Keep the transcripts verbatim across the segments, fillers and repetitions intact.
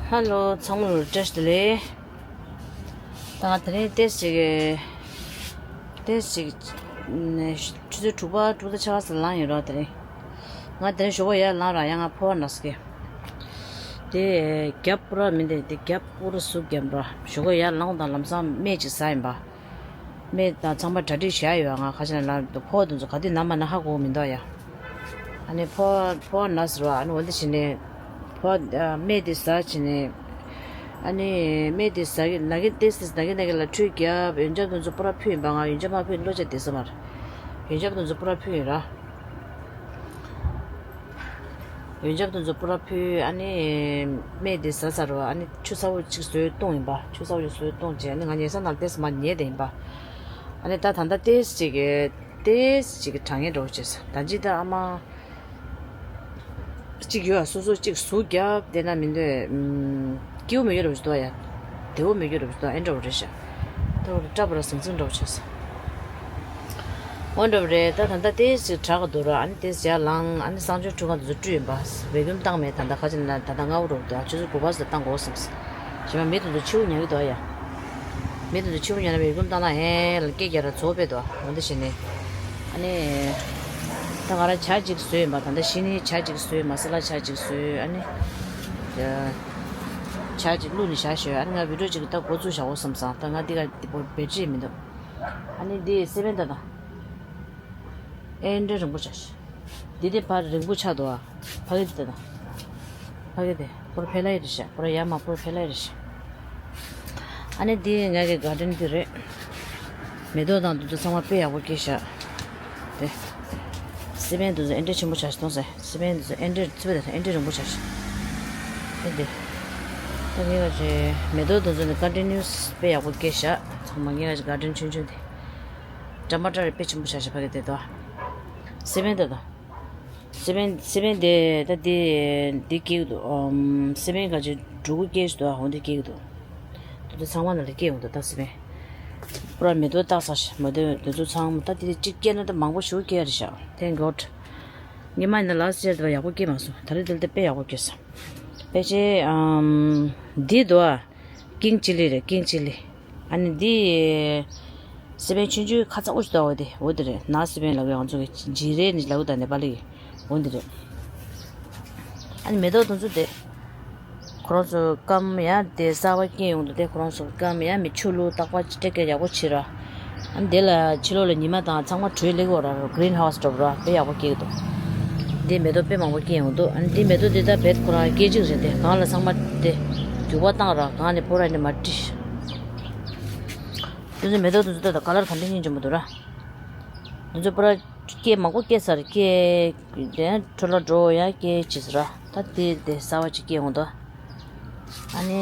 ཧ་ལོ། ཚང་མ་ལ་བཀྲ་ཤིས་བདེ་ལེགས། ད་ང་དེ་རིང་ཏོག་ཙམ་ཅིག་ཏོག་ཙམ་ཅིག་ཆུ་ཚོད་དྲུག་པ་དྲུག་དང་ཕྱེད་ཀ་ཙམ་ལངས་ཡོད་ར། དེ་རིང་ང་དེ་རིང་ཞོགས་པ་ཡར་ལངས་ར། ཡང་ང་ཕོ་བ་ན་སོང་གི། དེ་རྒྱབ་པུ་ར་མི་འདུག་དེ་རྒྱབ་པུ་ར་ཟུག་རྒྱབ་ར། ཞོགས་པ་ཡར་ལངས་དང་ལམ་སང་སྨན་ཅིག་ཟ་ཡིན་པ། སྨན་དང་ཚང་མ་གྲ་སྒྲིག་བྱས་ཡོད། ང་ཁ་ཆེ་ན་ལ་ཕོ་བ་དེ་ཚོ་ག་དུས་ན་མ་ན་ཧ་གོ་མི་འདུག་ཡ། ཨ་ནི་ཕོ་བ་ཕོ་བ་ན་ཟེར་བ། ཨ་ནི་འོ་འདི་བྱས་ནས་ཕོ་བ་སྨན་དེ་ཟ་བྱས་ནས། ཨ་ནི་སྨན་དེ་ཟ་གི་ན་གི་ཏོག་ཙམ་ན་གི་ན་གི་ལ་ཁྲུས་རྒྱབ། ཡོན་ཆབ་དེ་ཚོ་པུ་ར་ཕུལ་ཡིན་པ། ང་ཡོན་ཆབ་མ་ཕུལ་བློ་ཆ་བདེ་ས་མ་རེད། ཡོན་ཆབ་དེ་ཚོ་པུ་ར་ཕུལ་ཡིན་ར། ཡོན་ཆབ་དེ་ཚོ་པུ་ར་ཕུལ། ཨ་ནི་སྨན་དེ་ཟ་ཚར་བ། ཨ་ནི་ཆུ་ཚ་བོ་གཅིག་བཟོས་བཏུང་ཡིན་པ། ཆུ་ཚ་བོ་གཅིག་བཟོས་བཏུང་བྱས། ཨ་ནི་ང་ཉལ་ས་ནང་ཏོག་ཙམ་མར་ཉལ་བསྡད་ཡིན་པ། ཨ་ནི་ད་ད་ལྟ་ཏོག་ཙམ་ཅིག་གི་ཏོག་ཙམ་ཅིག་གི་དྲག་ངན་འདྲ་བོ་བྱས་སོང་། ད་ཅི་ད་ཨ་མ་གཅིག་ཡོད་ཨ། སོ་སོ་གཅིག་ཟུག་རྒྱབ་བསྡད་ན་མི་འདོད། ཨམ། སྐྱིད་པོ་མི་འགྱུར་བ་ཞིག་འདུག་ཡ། བདེ་བོ་མི་འགྱུར་བ་ཞིག་འདུག་ཨེ་འདྲ་བོ་རེད་ཤག་ད་བར་སྐྲ་བོ་ར་ཟིང་ཟིང་འདྲ་བོ་བྱས་སོང་། འོ་འདྲ་བོ་རེད། ད་ད་ལྟ་ཏོག་ཙམ་དྲག་གི་འདུག་ར། ཨ་ནི་ཏོག་ཙམ་ཡར་ལངས། ཨ་ནི་གསང་སྤྱོད་ཁྲུས་ཁང་དེ་ཚོ་བཀྲུས་ཡིན་པ། བེ་ཀུམ་བཏང་མེད། ད་ལྟ་ཁ་ཆེ་ན་ད་ལྟ་སྔ་པོ་འདྲ་བོ་འདུག་ཨ། ཆུ་ཚོད་དགུ་པ་ཙམ་ལ་བཏང་དགོས་བསམ་སོང་། གཞན་པ་མི་དེ་ཚོ་འཆི་བོ་ཉལ་གི་འདུག་ཨ་ཡ། མི་དེ་ཚོ་འཆི་བོ་ཉལ་ན་བེ་ཀུམ་བཏང་ན་ཧེ་ལ་སྐད་རྒྱག་ར་བཙོག་པས་འདུག་འོ་འདི་བྱས་ནས། ཨ་ནི་ད་ང་རང་ཇ་གཅིག་བཟོས་ཡིན་པ། ད་ལྟ་ཤི་ནི་ཇ་གཅིག་བཟོས། མ་ས་ལ་ཇ་གཅིག་བཟོས། ཨ་ནི་ཇ་གཅིག་བླུགས་ནས་བཞག་ཤོག་ཨ་ནི་ང་བི་ཌིའོ་གཅིག་ད་འགོ་བཙུགས་བཞག་འོ་བསམ་སོང་། ད་ང་འདི་ག་འདི་བོ་བེ་ཊི་རི་མི་འདུག་ཨ་ནི་འདི་སི་པན་ད་ད། ཨེ་འདྲ་རིང་པོ་ཆགས་ཤག་འདི་དེ་ཕར་རིང་པོ་ཆགས་འདུག་ཨ། ཕ་གི་དེ་དང་། ཕ་གི་དེ་པོར་ཕེ་ལ་ཡི་རེད་ཤག་པོར་ཡ་མ་པོར་ཕེ་ལ་ཡི་རེད་ཤག་ཨ་ནི་འདི་ང་གི་གར་ཌེན་འདི་རེད། མེ་ཏོག་དང་འདི་ཚོ་ཚང་མ་དཔེ་ཡག་པོ་སྐྱེས་ཤག་དེ། སི་པན་འདི་ཚོ་ཨེ་འདྲ་ཆེན་པོ་ཆགས་ཤག་མཐོང་ཟེར། སི་པན་འདི་ཚོ་ཨེ་འདྲ་ཚུད་པ་དེ་ཨེ་འདྲ་རིང་པོ་ཆགས་ཤག་ཨེ་འདི། ད་ངས་ག་ཅེ་མེ་ཏོག་འདི་ཚོ་ནི་ཀོན་ཊི་ནིའུ་སི་དཔེ་ཡག་པོ་སྐྱེས་ཤག་ཚང་མ་ངས་ག་ཅེ་གར་ཌེན་ཆུང་ཆུང་དེ། ཊ་མ་ཊར་དཔེ་ཆེན་པོ་ཆགས་ཤག་ཕ་གི་དེ་དོ། སི་པན་དེ་དོ། སི་པན་སི་པན་དེ་ད་དེ་དེ་སྐྱེ་གི་འདུག་ཨམ། སི་པན་ག་ཅིག་འབྲུ་གུ་སྐྱེ་ཞིག་འདུག་འོ་འདི་སྐྱེ་གི་འདུག་དེ་ཚོ་ཚང་མ་ནང་ལ་སྐྱེ་ཡོང་འདུག་ད་སི་པན། པུ་ར་མེ་ཏོག་བཏགས་ས་ཤག་མེ་ཏོག་དེ་ཚོ་ཚང་མ་ད་དེ་གཅིག་སྐྱེས་ན་ད་མང་པོ་ཞིག་སྐྱེ་ཡ་རེད་ཤག Thank God། ཉི་མ་ཡིན་ན་ལ་སི་ཡར་དེ་བ་ཡག་པོ་སྐྱེ་མ་སོང་། ད་རེས་དེ་ལ་ད་དཔེ་ཡག་པོ་སྐྱེས་སོང་། ཕལ་ཆེར་ཨམ། འདི་འདུག་ཨ། ཀིང་ཅི་ལི་རེད། ཀིང་ཅི་ལི། ཨ་ནི་འདི། སི་པན་ཆུང་ཆུང་ཁ་ཚ་པོ་ཞིག་འདུག་འོ་དེ་འོ་དེ་རེད། ནག་སི་པན་ལབ་ཡ་ང་ཚོ་གི་ཇི་རེད་ནི་ལབ་ད་ནེ་པ་ལི་གི་འོ་འདི་རེད། ཨ་ནི་མེ་ཏོག་དེ་ཚོ་དེ། ཁོ་རང་ཚོ་སྐམ་ཡ་དེ་གསར་པ་སྐྱེས་ཡོང་འདུག་དེ་ཁོ་རང་ཚོ་སྐམ་ཡ་མི་ཆུ་བླུགས་རྟག་པར་སྤྲད་སྐད་ཡག་པོ་བྱེད་ར། ཨ་ནི་དེ་ལ་ཕྱི་ལོགས་ལ་ཉི་མ་དང་ཚང་མ་དྲོད་སླེབས་ཡོད་ར། གི་རིན་ཧའུ་སི་འདྲ་པོ་ར་དཔེ་ཡག་པོ་སྐྱེས་འདུག་དེ་མེ་ཏོག་དཔེ་མང་པོ་སྐྱེས་ཡོང་འདུག་ཨ་ནི་དེ་མེ་ཏོག་དེ་ད་བེད་ཁོ་རང་སྐད་ཅིག་རེད། དེ་གང་ལ་ཚང་མ་དེ་རྒྱུག་པ་བཏང་ར་གང་ནས་པོ་ར་ནས་མ་བྲིས། དེ་ཚོ་མེ་ཏོག་དེ་ཚོ་ད་ད་ཀ་ལར་ག་འདྲ་སྙིང་རྗེ་མོ་འདུག་ར། དེ་ཚོ་པོ་ར་སྐྱེས་མང་པོ་སྐྱེས་ཚར། སྐྱེས་དེ་འཕྲོ་བརླག་འགྲོ་ཡང་སྐྱེས་བྱས་ཚར་ར། ད་དེ་དེ་གསར་པ་ཅིག་སྐྱེས་འོང་དོ། ཨ་ནི་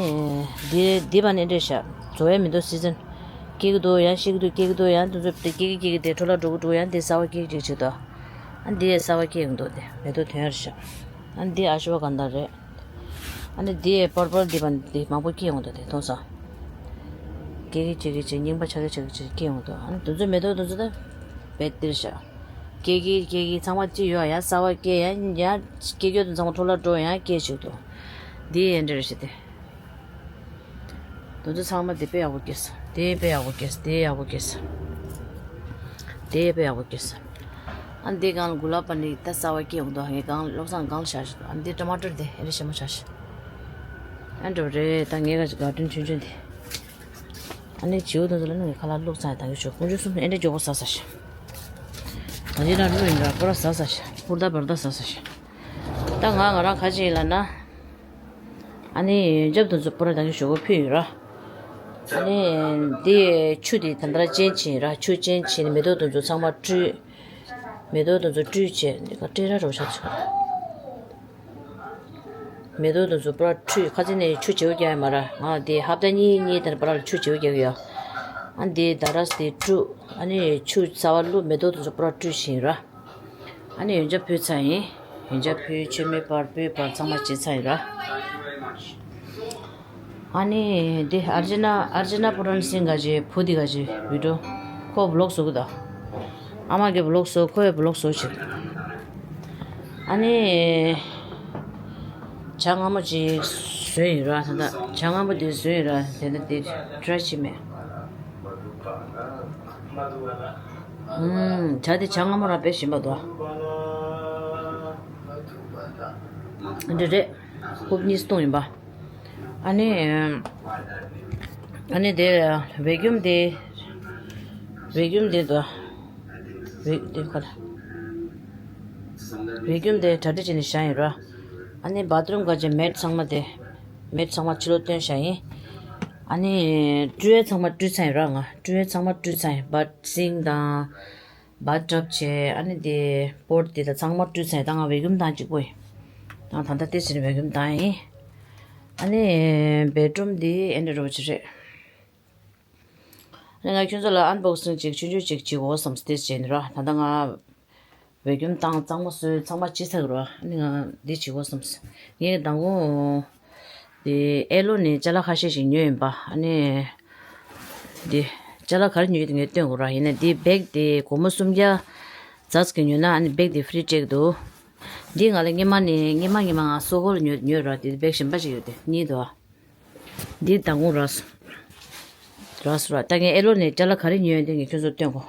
དེ་དེ་བ་ནི་འདྲ་ཤག་རྫོགས་ཡ་མི་འདུག་སི་ཛན། སྐྱེ་གི་འདུག་ཡང་ཤི་གི་འདུག་སྐྱེ་གི་འདུག་ཡང་དེ་ཚོ་དེ་སྐྱེ་གི་སྐྱེ་གི་དེ་འཕྲོ་བརླག་འགྲོ་གི་འགྲོ་ཡང་དེ་གསར་པ་སྐྱེ་གི་ཅིག་ཅིག་དོ། ཨ་ནི་དེ་གསར་པ་སྐྱེས་འོང་དོ། དེ་མེ་ཏོག་ཐོན་ཡ་རེད་ཤག་ཨ་ནི་དེ་ཨ་ཤུ་བ་ག་འདྲ་རེད། ཨ་ནི་དེ་པར་པལ་དེ་བ་དེ་མང་པོ་སྐྱེས་འོང་དོ། དེ་མཐོང་སོང་། སྐྱེ་གི་སྐྱེ་གི་ཅིག་རྙིང་པ་ཆགས་གི་ཆགས་གི་ཅིག་སྐྱེས་འོང་དོ། ཨ་ནི་དེ་ཚོ་མེ་ཏོག་དེ་ཚོ་ད་བེད་དེར་ཤག་སྐྱེ་གི་སྐྱེ་གི་ཚང་མ་ཅི་ཡོད་ཡ། གསར་པ་སྐྱེ་ཡ་ཡ་སྐྱེ་རྒྱུ་དང་ཚང་མ་འཕྲོ་བརླག་འགྲོ་ཡ་སྐྱེ་ཞིག་འདུག་འདི་ཡན་འདྲ་རེད་ཤག་དེ། དེ་ཚོ་ཚང་མ་དེ་དཔེ་ཡག་པོ་སྐྱེས་སོང་། དེ་དཔེ་ཡག་པོ་སྐྱེས་སོང་། དེ་དཔེ་ཡག་པོ་སྐྱེས་སོང་། དེ་དཔེ་ཡག་པོ་སྐྱེས་སོང་། ཨ་འདི་སྒང་ལ་གུ་ལབ་པ་ནི་ད་གསར་པ་སྐྱེ་ཡོང་འདུག་ངས་སྒང་བློ་བཟང་སྒང་ལ་བཞག་ཞིག་འདུག་ཨ་འདི་ཊ་མ་ཊར་དེ་ཨེ་རེ་ཞེ་མོ་བཞག་ཞིག་ཨ་འདྲ་རེད། ད་ངས་ག་ཅིག་གར་ཌེན་ཆུང་ཆུང་དེ། ཨ་ནི་བྱིའུ་དེ་ཚོ་ལ་ནི་ངས་ཁ་ལག་བླུགས་ཚར། ད་གི་ཞོག་དཀོན་མཆོག་གསུམ་ཨེ་འདྲ་མགྱོགས་པོ་ཟ་ས་ཤག་ད་ཅི་ན་བླུགས་ཡིན་ར་པོ་ར་ཟ་ས་ཤག་ཧུར་ཐག་བར་ཐག་ཟ་ས་ཤག་ད་ང་ང་རང་ག་ཅིག་ཡིན་ལབ་ན། ཨ་ནི་ཡོན་ཆབ་དེ་ཚོ་པོ་ར་ད་གི་ཞོག་པོ་ཕུལ་ཡོད་ར། ཨ་ནི་དེ་ཆུ་དེ་ད་ལྟ་ཅན་ཕྱིན་ར། ཆུ་ཅན་ཕྱིན་ནས་མེ་ཏོག་དེ་ཚོ་ཚང་མ་བཀྲུས། མེ་ཏོག་དེ་ཚོ་བཀྲུས་བྱས་ནས་ཀ་སྤྲད་ར་རོ་ཤ་ཚོ། མེ་ཏོག་དེ་ཚོ་པུ་ར་བཀྲུས། ཁ་ཚིག་ནས་ཆུ་བྱེའུ་རྒྱག་ཡ་མ་ར། ང་དེ་ཧབ་ཏ་གཉིས་གཉིས་དེར་པུ་ར་ལ་ཆུ་བྱེའུ་རྒྱག་གི་ཡོད། ཨ་འདི་ད་ར་སི་དེ་བཀྲུས། ཨ་ནི་ཆུ་ཚ་བ་བླུགས། མེ་ཏོག་དེ་ཚོ་པུ་ར་བཀྲུས་ཕྱིན་ར། ཨ་ནི་ཡོན་ཆབ་ཕུལ་ཚར་ཡིན། ཡོན་ཆབ་ཕུལ། མཆོད་མེ་སྤར། སྤོས་སྤར། ཚང་མ་བྱས་ཚར་ཡིན་ར། ཨ་ནི་འདི་ཨར་ཇི་ན་ཨར་ཇི་ན་པུ་རན་སིང་ག་ཅི་བུ་འདི་ག་ཅི་བི་ཌིའོ་ཁོ་བི་ལོག་བཟོ་གི་འདུག་ཨ་མ་གི་བི་ལོག་བཟོ། ཁོ་ཡི་བི་ལོག་བཟོ་བྱེད། ཨ་ནི་ ཇ་མངར་མོ་ཅིག་བཟོས་ཡིན་ར། ད་ལྟ་ཇ་མངར་མོ་དེ་བཟོས་ཡིན་ར། དེ་ད་དེ་ཊ་རའི་བྱེད་མེད། ཨུམ། ཇ་དེ་ཇ་མངར་མོ་ར་དཔེ་ཞིམ་པ་འདུག་འདི་རེད། ཧུབ་གཉིས་བཏུང་ཡིན་པ། ཨ་ནི། ཨ་ནི་དེ་བེ་ཀྱུམ་དེ། བེ་ཀྱུམ་དེ་འདུག་བེ་དེ་ཁ་ལ། བེ་ཀྱུམ་དེ་གྲ་སྒྲིག་བྱས་ནས་བཞག་ཡིན་ར། ཨ་ནི་བཱ་ཐི་རུམ་ག་ཅེ་མེཊ་ཚང་མ་དེ། མེཊ་ཚང་མ་ཕྱི་ལོགས་བཏོན་བཞག་ཡིན། ཨ་ནི་བཀྲུ་ཡས་ཚང་མ་བཀྲུས་ཚར་ཡིན་ར། ང་བཀྲུ་ཡས་ཚང་མ་བཀྲུས་ཚར་ཡིན། བཱཐ་སིང་དང་། བཱཐ་ཊབ་བྱས། ཨ་ནི་དེ་པོཊ་དེ་དང་ཚང་མ་བཀྲུས་ཚར་ཡིན། ད་ང་བེ་ཀྱུམ་བཏང་གཅིག་པོ་ཡིན། ད་ད་ལྟ་དེ་ཕྱིར་བེ་ཀྱུམ་བཏང་ཡིན། ཨ་ནི་བེད་རུམ་དེ་ཨེ་འདྲ་རོ་ཅིག་རེད། ཨ་ནི་ང་ཁྱོད་ཚོ་ལ་ཨན་བོག་སིང་ཅིག་ཆུང་ཆུང་ཅིག་བྱེད་དགོས་བསམ་སྟེ་བྱས་ནི་ར། ད་ལྟ་ང་བེ་ཀྱུམ་བཏང་གཙང་མ་བཟོས་ཚང་མ་བྱས་ཚར་གི་ར། ཨ་ནི་ང་འདི་བྱེད་དགོས་བསམ། ངས་མདང་དགོང་དེ་ཨེ་ལོ་ནས་ཅ་ལག་ཁ་ཤས་ཤིག་ཉོས་ཡིན་པ། ཨ་ནི་དེ་ཅ་ལག་ག་རེ་ཉོས་ཡོད་དེ་ངས་སྟོན་དགོས་ར། ཡིན་ན་དེ་བེག་དེ་སྒོར་མོ་སུམ་བརྒྱ་ཙམ་གི་ཉོས་ན། ཨ་ནི་བེག་དེ་ཧྥི་རི་སྤྲད་ཀྱི་འདུག་འདི་ང་ལ་སྔོན་མ་ནས་སྔོན་མ་སྔོན་མ་ང་སོ་ཁོ་ལ་ཉོས་ཉོས་ར། དེ་བེག་གཞན་པ་ཞིག་ཡོད་དེ་གཉིས་འདུག་འདི་མདང་དགོང་རག་སོང་། རག་སོང་ར། ད་ངས་ཨེ་ལོ་ནས་ཅ་ལག་ག་རེ་ཉོས་ཡོད་དེ་ངས་ཁྱོད་ཚོར་སྟོན་གོ།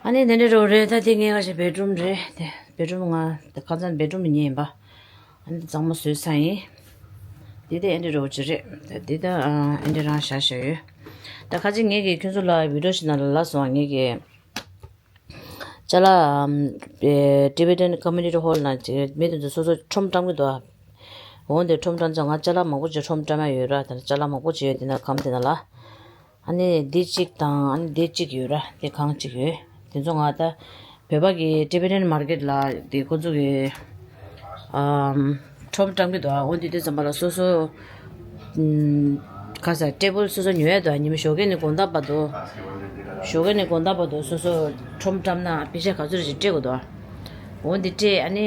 ཨ་ནི་དེ་འདྲ་རོ་རེད། ད་དེ་ངའི་ཁ་ཤས་བེད་རུམ་རེད། དེ་བེད་རུམ་ང་དེ་ཁ་སང་བེད་རུམ་ཉོས་ཡིན་པ། ཨ་ནི་གཙང་མ་བཟོས་ཚར་ཡིན། དེ་དེ་ཨེ་འདྲ་རོ་ཅིག་རེད། ད་དེ་ད་ཨེ་འདྲ་རང་བཞག་བཞག་ཡོད། ད་ཁ་ཅིག་ངས་ཀྱིས་ཁྱོད་ཚོ་ལ་བི་ཌིའོ་ཞིག་ནང་ལ་ལབ་སོང་། ངས་ཀྱིས་ཅ་ལག་ཨམ། ཨེ། Tibetan Community Hall ནང་ཅིག་མི་དེ་ཚོ་སོ་སོ་ཁྲོམ་བཀྲམ་གི་འདུག་འོ་འདི་ཁྲོམ་བཀྲམ་ཚོ་ང་ཅ་ལག་མང་པོ་ཅིག་ཁྲོམ་བཀྲམ་ཡ་ཡོད་ར། དེ་ནས་ཅ་ལག་མང་པོ་ཅིག་ཡོད་དེ་ན་གམ་དེ་ན་ལ། ཨ་ནི་འདི་གཅིག་དང་ཨ་ནི་འདི་གཅིག་ཡོད་ར། དེ་གང་གཅིག་ཡོད། དེ་ཚོ་ང་ད་བོད་པ་གི་Tibetan Market ལ་དེ་ཁོ་ཚོ་གི་ཨམ། ཁྲོམ་བཀྲམ་གི་འདུག་འོ་འདི་དུས་ཙམ་པ་ལ་སོ་སོ། ཨམ། ག་ས་ཊེ་བལ་སོ་སོ་ཉོ་ཡ་འདུག་ཉི་མ་ཞོགས་ཀས་ནས་དགོང་དག་བར་དུ། ཞོགས་ཀས་ནས་དགོང་དག་བར་དུ་སོ་སོ་ཁྲོམ་བཀྲམ་ན་ཕལ་ཆེར་ག་ཚོད་རེ་ཞིག་སྤྲད་དགོས་འདུག་འོ་འདི་སྤྲད། ཨ་ནི་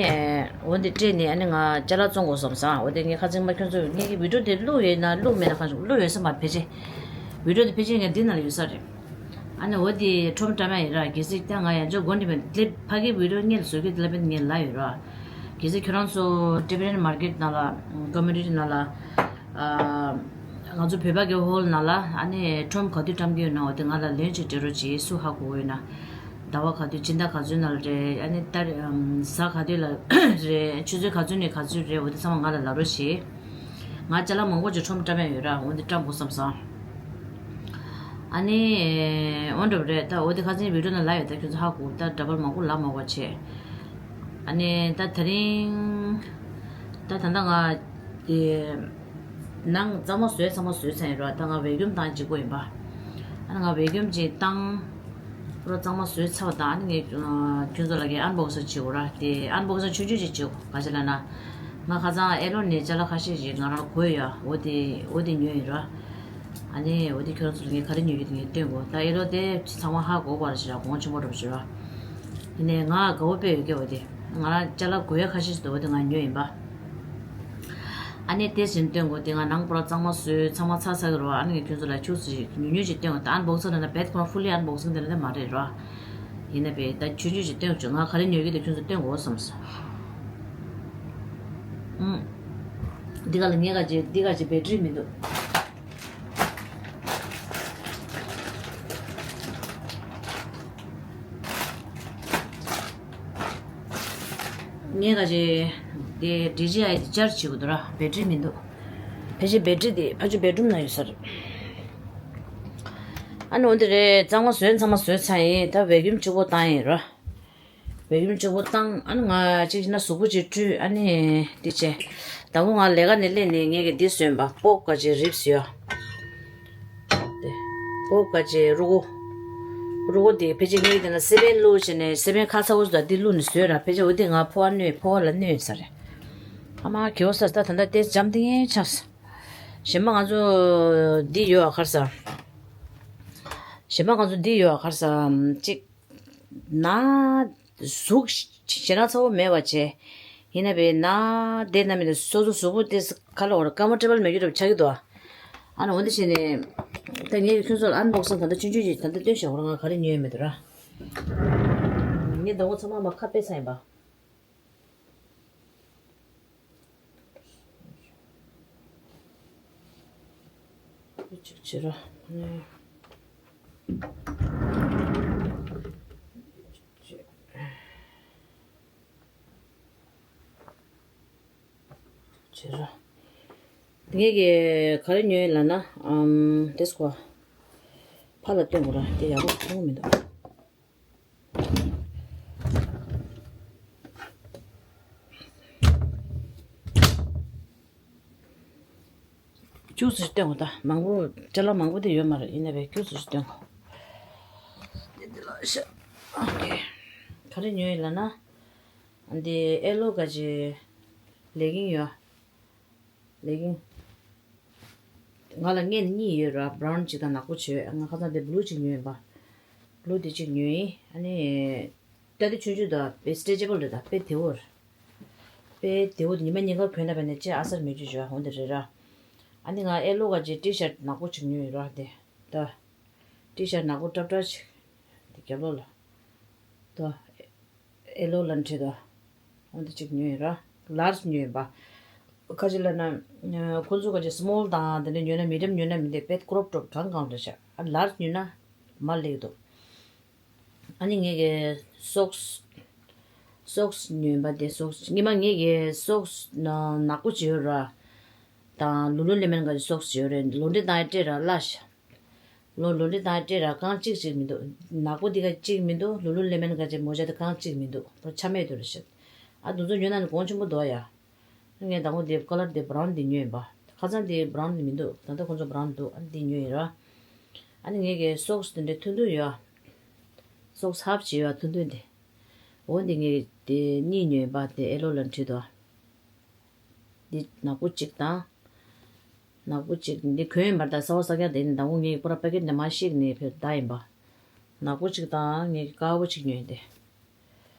འོ་འདི་སྤྲད་ནས་ཨ་ནི་ང་ཅ་ལག་བཙོང་དགོས་བསམ་སོང་། འོ་དེ་ངས་ཁ་ཚིག་མ་ཁྱོད་ཚོ་ངས་ཀྱི་བི་ཌིའོ་དེ་བླུགས་ཡོད་ན་བླུགས་མེད་ན་གང་བླུགས་ཡོད་ས་མ་རེད། ཕལ་ཆེར་བི་ཌིའོ་དེ་ཕལ་ཆེར་ངས་འདི་ནང་ལ་ཡོད་ས་རེད། ཨ་ནི་འོ་དེ་ཁྲོམ་བཀྲམ་ཡ་ཡིན་ར། གལ་སྲིད་ད་ང་ཡང་ཅོ་དགོན་དེ་མེད་དེ་ཕ་གི་བི་ཌིའོ་ངས་བཟོ་རྒྱུ་དེ་ལ་དཔེ་ངས་ལབ་ཡོད་ར། གལ་སྲིད་ཁྱོད་རང་ཚོ་Tibetan Market ནང་ལ་Community ནང་ལ་ཨ། ང་ཚོ་བོད་པ་གི་ཧོལ་ནང་ལ་ཨ་ནི་ཁྲོམ་ག་དུས་བཀྲམ་གྱི་ཡོད་ན་འོ་དེ་ང་ལ་ལན་ཅིག་སྤྲད་རོགས་གྱིས། སུ་ཧ་གོ་གི་ཡོད་ན། ཟླ་བ་ག་དུས་སྤྱི་ཟླ་ག་ཚོད་ནང་ལ་རེད། ཨ་ནི་ད་རེས་ཨམ། གཟའ་ག་དུས་ལ་རེད། ཆུ་ཚོད་ག་ཚོད་ནས་ག་ཚོད་རེད། འོ་དེ་ཚང་མ་ང་ལ་ལབ་རོགས་གྱིས། ང་ཅ་ལག་མང་པོ་ཅིག་ཁྲོམ་བཀྲམ་ཡ་ཡོད་ར། འོ་འདི་བཀྲམ་དགོས་བསམ་སོང་། ཨ་ནི་འོ་འདྲ་བ་རེད། ད་འོ་དེ་ཁ་སང་བི་ཌིའོ་ནང་ལབ་ཡོད། ད་ཁྱོད་ཚོ་ཧ་གོ། ད་འདྲ་པར་མང་པོ་ལབ་མ་དགོས་བྱས། ཨ་ནི་ད་དེ་རིང་ད་ད་ལྟ་ང་དེ་ནང་གཙང་མ་བཟོས་ཚང་མ་བཟོས་ཚར་ཡིན་ར། ད་ང་བེ་ཀྱུམ་བཏང་གཅིག་པོ་ཡིན་པ། ཨ་ནི་ང་བེ་ཀྱུམ་ཅིག་བཏང་། པུ་ར་གཙང་མ་བཟོས་ཚར་བ་དང་། ཨ་ནི་ངས་ཁྱོད་ཚོ་ལ་གི་ཨན་བོག་སིང་བྱེད་དགོས་ར། དེ་ཨན་བོག་སིང་ཆུང་ཆུང་ཅིག་བྱེད་དགོས། ག་ཅི་ལབ་ན། ང་ཁ་སང་ཨེ་ལོ་ནས་ཅ་ལག་ཁ་ཤས་ཤིག་ང་རང་དགོས་ཡ། འོ་དེ་འོ་དེ་ཉོས་ཡིན་ར། ཨ་ནི་འོ་དེ་ཁྱོད་རང་ཚོ་ལ་ངས་ག་རེ་ཉོས་ཡོད་དེ་ངས་སྟོན་དགོས། ད་ཨེ་ལོ་དེ་ཚང་མ་ཧ་གོ་བ་ར་ཞིག་ར། གོང་ཆེན་པོ་འགྲོ་བ་ཞིག་ར། ཡིན་ནའི་ང་དགའ་བོ་དཔེ་ཡོད་ཀྱི། འོ་དེ་ང་རང་ཅ་ལག་དགོས་ཡ་ཁ་ཤས་ཤིག་འདུག་འོ་དེ་ང་ཉོས་ཡིན་པ། ཨ་ནི་དེ་བཞིན་སྟོན་དགོས། དེ་ང་ནང་པུ་ར་གཙང་མ་བཟོས་ཚང་མ་ཚར་ཚར་གི་རེད་བ། ཨ་ནི་ངས་ཁྱོད་ཚོ་ལ་ཁྱུག་ཙམ་ཉུང་ཉུང་ཅིག་སྟོན་དགོས། ད་ཨན་བོག་སིང་ལབ་ན་བེད་ཁོ་རང་ཧྥུ་ལི་ཨན་བོག་སིང་དེ་འདྲ་མ་རེད་ར། ཡིན་ན་བས་ད་ཆུང་ཆུང་ཅིག་སྟོན་དགོས། ང་ག་རེ་ཉོས་ཀྱི་འདུག་ཁྱོད་ཚོ་སྟོན་དགོས་བསམ་སོང་། ཨུམ། འདི་ག་ལ་ངས་ག་ཅིག་འདི་ག་ཅིག་བེ་ཊི་རི་མི་འདུག་ངས་ག་ཅིག་དེ་ཌི་ཇི་ཨའི་དེ་ཅར་ཇི་བྱེད་དགོས་འདུག་ར། བེ་ཊི་རི་མི་འདུག་ཕལ་ཆེར་བེ་ཊི་རི་དེ་ཕ་ཆུ་བེ་ཌི་རུམ་ན་ཡོད་ས་རེད། ཨ་ནི་འོ་འདི་རེད། གཙང་མ་བཟོས་ཚང་མ་བཟོས་ཚར་ཡིན། ད་བེ་ཀྱུམ་གཅིག་པོ་བཏང་ཡིན་ར། བེ་ཀྱུམ་གཅིག་པོ་བཏང་། ཨ་ནི་ང་གཅིག་བྱས་ན་གཟུགས་པོ་གཅིག་བཀྲུས། ཨ་ནི་འདི་བྱས། དང་པོ་ང་ལས་ཀ་ནས་སླེབས་ནས་ངས་ཀྱི་འདི་བཟོས་པ། པོག་ག་ཅིག་རིབ་བཟོས་ཡ། དེ། པོག་ག་ཅིག་རུ་གུ། རུ་གུ་འདི་ཕལ་ཆེར་ངས་དེ་ན་སི་པན་བླུགས་བྱས་ནས་སི་པན་ཁ་ཚ་བོ་ཟ་འདི་བླུགས་ནས་བཟོས་ར། ཕལ་ཆེར་འོ་འདི་ང་ཕོ་བ་གནོད་ཕོ་བ་ལ་གནོད་ཡོད་ས་རེད། ཨ་མ་གེའོ་ས་ད་ད་ད་ལྟའི་འཇམ་འདི་ངའི་ཆགས། གཞན་པ་ང་ཚོ་འདི་ཡོད་ཨ་ཁར་ས། གཞན་པ་ང་ཚོ་འདི་ཡོད་ཨ་ཁར་ས། གཅིག་ན། གཟུགས་ཞེ་དྲག་ཚ་བོ་མེད་པ་བྱས། ཡིན་ན་བས་ན་བསྡད་ན་མིན་ན་སོ་སོ་གཟུགས་པོ་དེ་ཁ་ལ་འོར་ཀམ་ཕོར་ཊེ་བལ་མེད་རྒྱུ་འདྲ་ཆགས་ཀྱི་འདུག་ཨ་ནི་འོ་འདི་བྱས་ནས་ད་ངས་ཁྱོད་ཚོ་ལ་ཨན་བོག་སིང་ད་ལྟ་ཆུང་ཆུང་ཅིག་ད་ལྟ་སྟོན་བཞག་འོ་ར། ང་ག་རེ་ཉོས་ཡོད་མེད་འདུག་ར། ངས་ཟླ་བོ་ཚང་མ་མ་ཁ་དཔེ་ཚ་ཡིན་པ། ཅིག་བྱེད་རོགས། བྱེད་རོགས། ངས་ཀྱི་ག་རེ་ཉོས་ལབ་ན། ཨམ། དེ་སྐོར་ཕར་ལ་སྟོན་དགོས་ར། དེ་ཡག་པོ་མཐོང་མི་འདུག་ཅུང་ཟད་སྟོན་དགོས་ད། མང་པོ་ཅ་ལག་མང་པོ་དེ་ཡོད་མ་རེད། ཡིན་ན་བས་ཅུང་ཟད་སྟོན་དགོས། དེ་འདི་ལ་ཤ། ཨོ་ཁེ། ག་རེ་ཉོས་ཡིན་ལབ་ན། འདི་ཨེ་ལོ་ག་ཅི་ལེ་གིང་ཡོད། ལེ་གིང་། ང་ལ་སྔོན་གཉིས་ཡོད་ར། བྷ་རའུན་གཅིག་དང་ནག་པོ་གཅིག་ཡོད། ང་ཁ་སང་དེ་བྷུ་ལུ་གཅིག་ཉོས་ཡིན་པ། བྷུ་ལུ་དེ་གཅིག་ཉོས་ཡིན། ཨ་ནི་ཏ་དེ་ཆུང་ཆུང་དང་དཔེ་སི་ཊེ་ཅེ་བལ་རེད། ད་དཔེ་བདེ་བོ་རེད། དཔེ་བདེ་བོ་དེ་ཉི་མ་ཉིན་གང་གོན་ད་བས་ནས་ཅི་ཨ་སར་མེད་རྒྱུ་བྱོས། འོ་འདི་རེད་ར། ཨ་ནི་ང་ཨེ་ལོ་ག་ཅི་ཊི་ཤར་ཊི་ནག་པོ་གཅིག་ཉོས་ཡོད་ར། དེ་ད་ཊི་ཤར་ཊི་ནག་པོ་ཀྲབ་ཀྲབ་ཅིག་དེ་རྒྱབ་ལོགས་ལ་ད། ཨེ་ལོ་ལ་འཁྲིད་དོ། འོ་འདི་གཅིག་ཉོས་ཡིན་ར། ལར་ཇི་ཉོས་ཡིན་པ། ཁ་ཅིག་ལབ་ན། ཁོང་ཚོ་ཁ་ཅིག་སི་མོལ་དང་དེ་འདྲ་ཉོས་ན། མི་ཌི་ཡམ་ཉོས་ན་མི་འདི་དཔེ་ཀྲོབ་ཀྲོབ་གང་གང་འདྲ་ཤག་ཨ་ལར་ཇི་ཉོས་ན་མ་ལེགས་འདུག་ཨ་ནི་ངས་ཀྱི་སོག་སི། སོག་སི་ཉོས་པ་དེ། སོག་སི་སྔོན་མ་ངས་ཀྱི་སོག་སི་ནག་པོ་ཅིག་ཡོད་ར། དང་ལུ་ལུ་ལེ་མན་ག་ཅི་སོག་སི་ཅིག་ཡོད་རེད། ལོན་ཌི་དང་ཡ་སྤྲད་ར་སླ་ཤག་ལོ་ལོ་འདི་དང་སྤྲད་ར་རྐང་གཅིག་ཅིག་མི་འདུག་ནག་པོ་འདི་ག་གཅིག་མི་འདུག་ལུ་ལུ་ལེ་མན་ག་ཅེ་མོ་ཇ་དེ་རྐང་གཅིག་མི་འདུག་ད་ཆ་མེད་དུ་རེ་ཤག་ཨ་དུ་ཚོ་ཉོ་ན་ནི་གོང་ཆེན་པོ་འདུག་ཡ། ངས་དང་པོ་འདི་ཀ་ལར་འདི་བྷ་རའུན་འདི་ཉོས་ཡིན་པ། ཁ་སང་འདི་བྷ་རའུན་འདི་མི་འདུག་ད་ལྟ་ཁོང་ཚོ་བྷ་རའུན་འདུག་ཨ་འདི་ཉོས་ཡིན་ར། ཨ་ནི་ངས་ཀྱི་སོག་སི་དེ་འདྲའི་ཐུང་ཐུང་ཡོད། སོག་སི་ཧབ་ཅིག་ཡོད་ཐུང་ཐུང་འདི། འོ་འདི་ངས་དེ་གཉིས་ཉོས་ཡིན་པ། དེ་ཨེ་ལོ་ལ་འཁྲིད་དོ། འདི་ནག་པོ་གཅིག་དང་། ནག་པོ་གཅིག་འདི་གོན་མར་ད་ས་བ་ས་རྒྱ་དེ་ནི་ཟླ་ངོ་ངས་པུ་ར་པ་ཀེ་ཊི་ནས་མ་ཤེས་ནས་ཕེབས་ད་ཡིན་པ། ནག་པོ་གཅིག་དང་ངས་དཀར་པོ་གཅིག་ཉོས་ཏེ།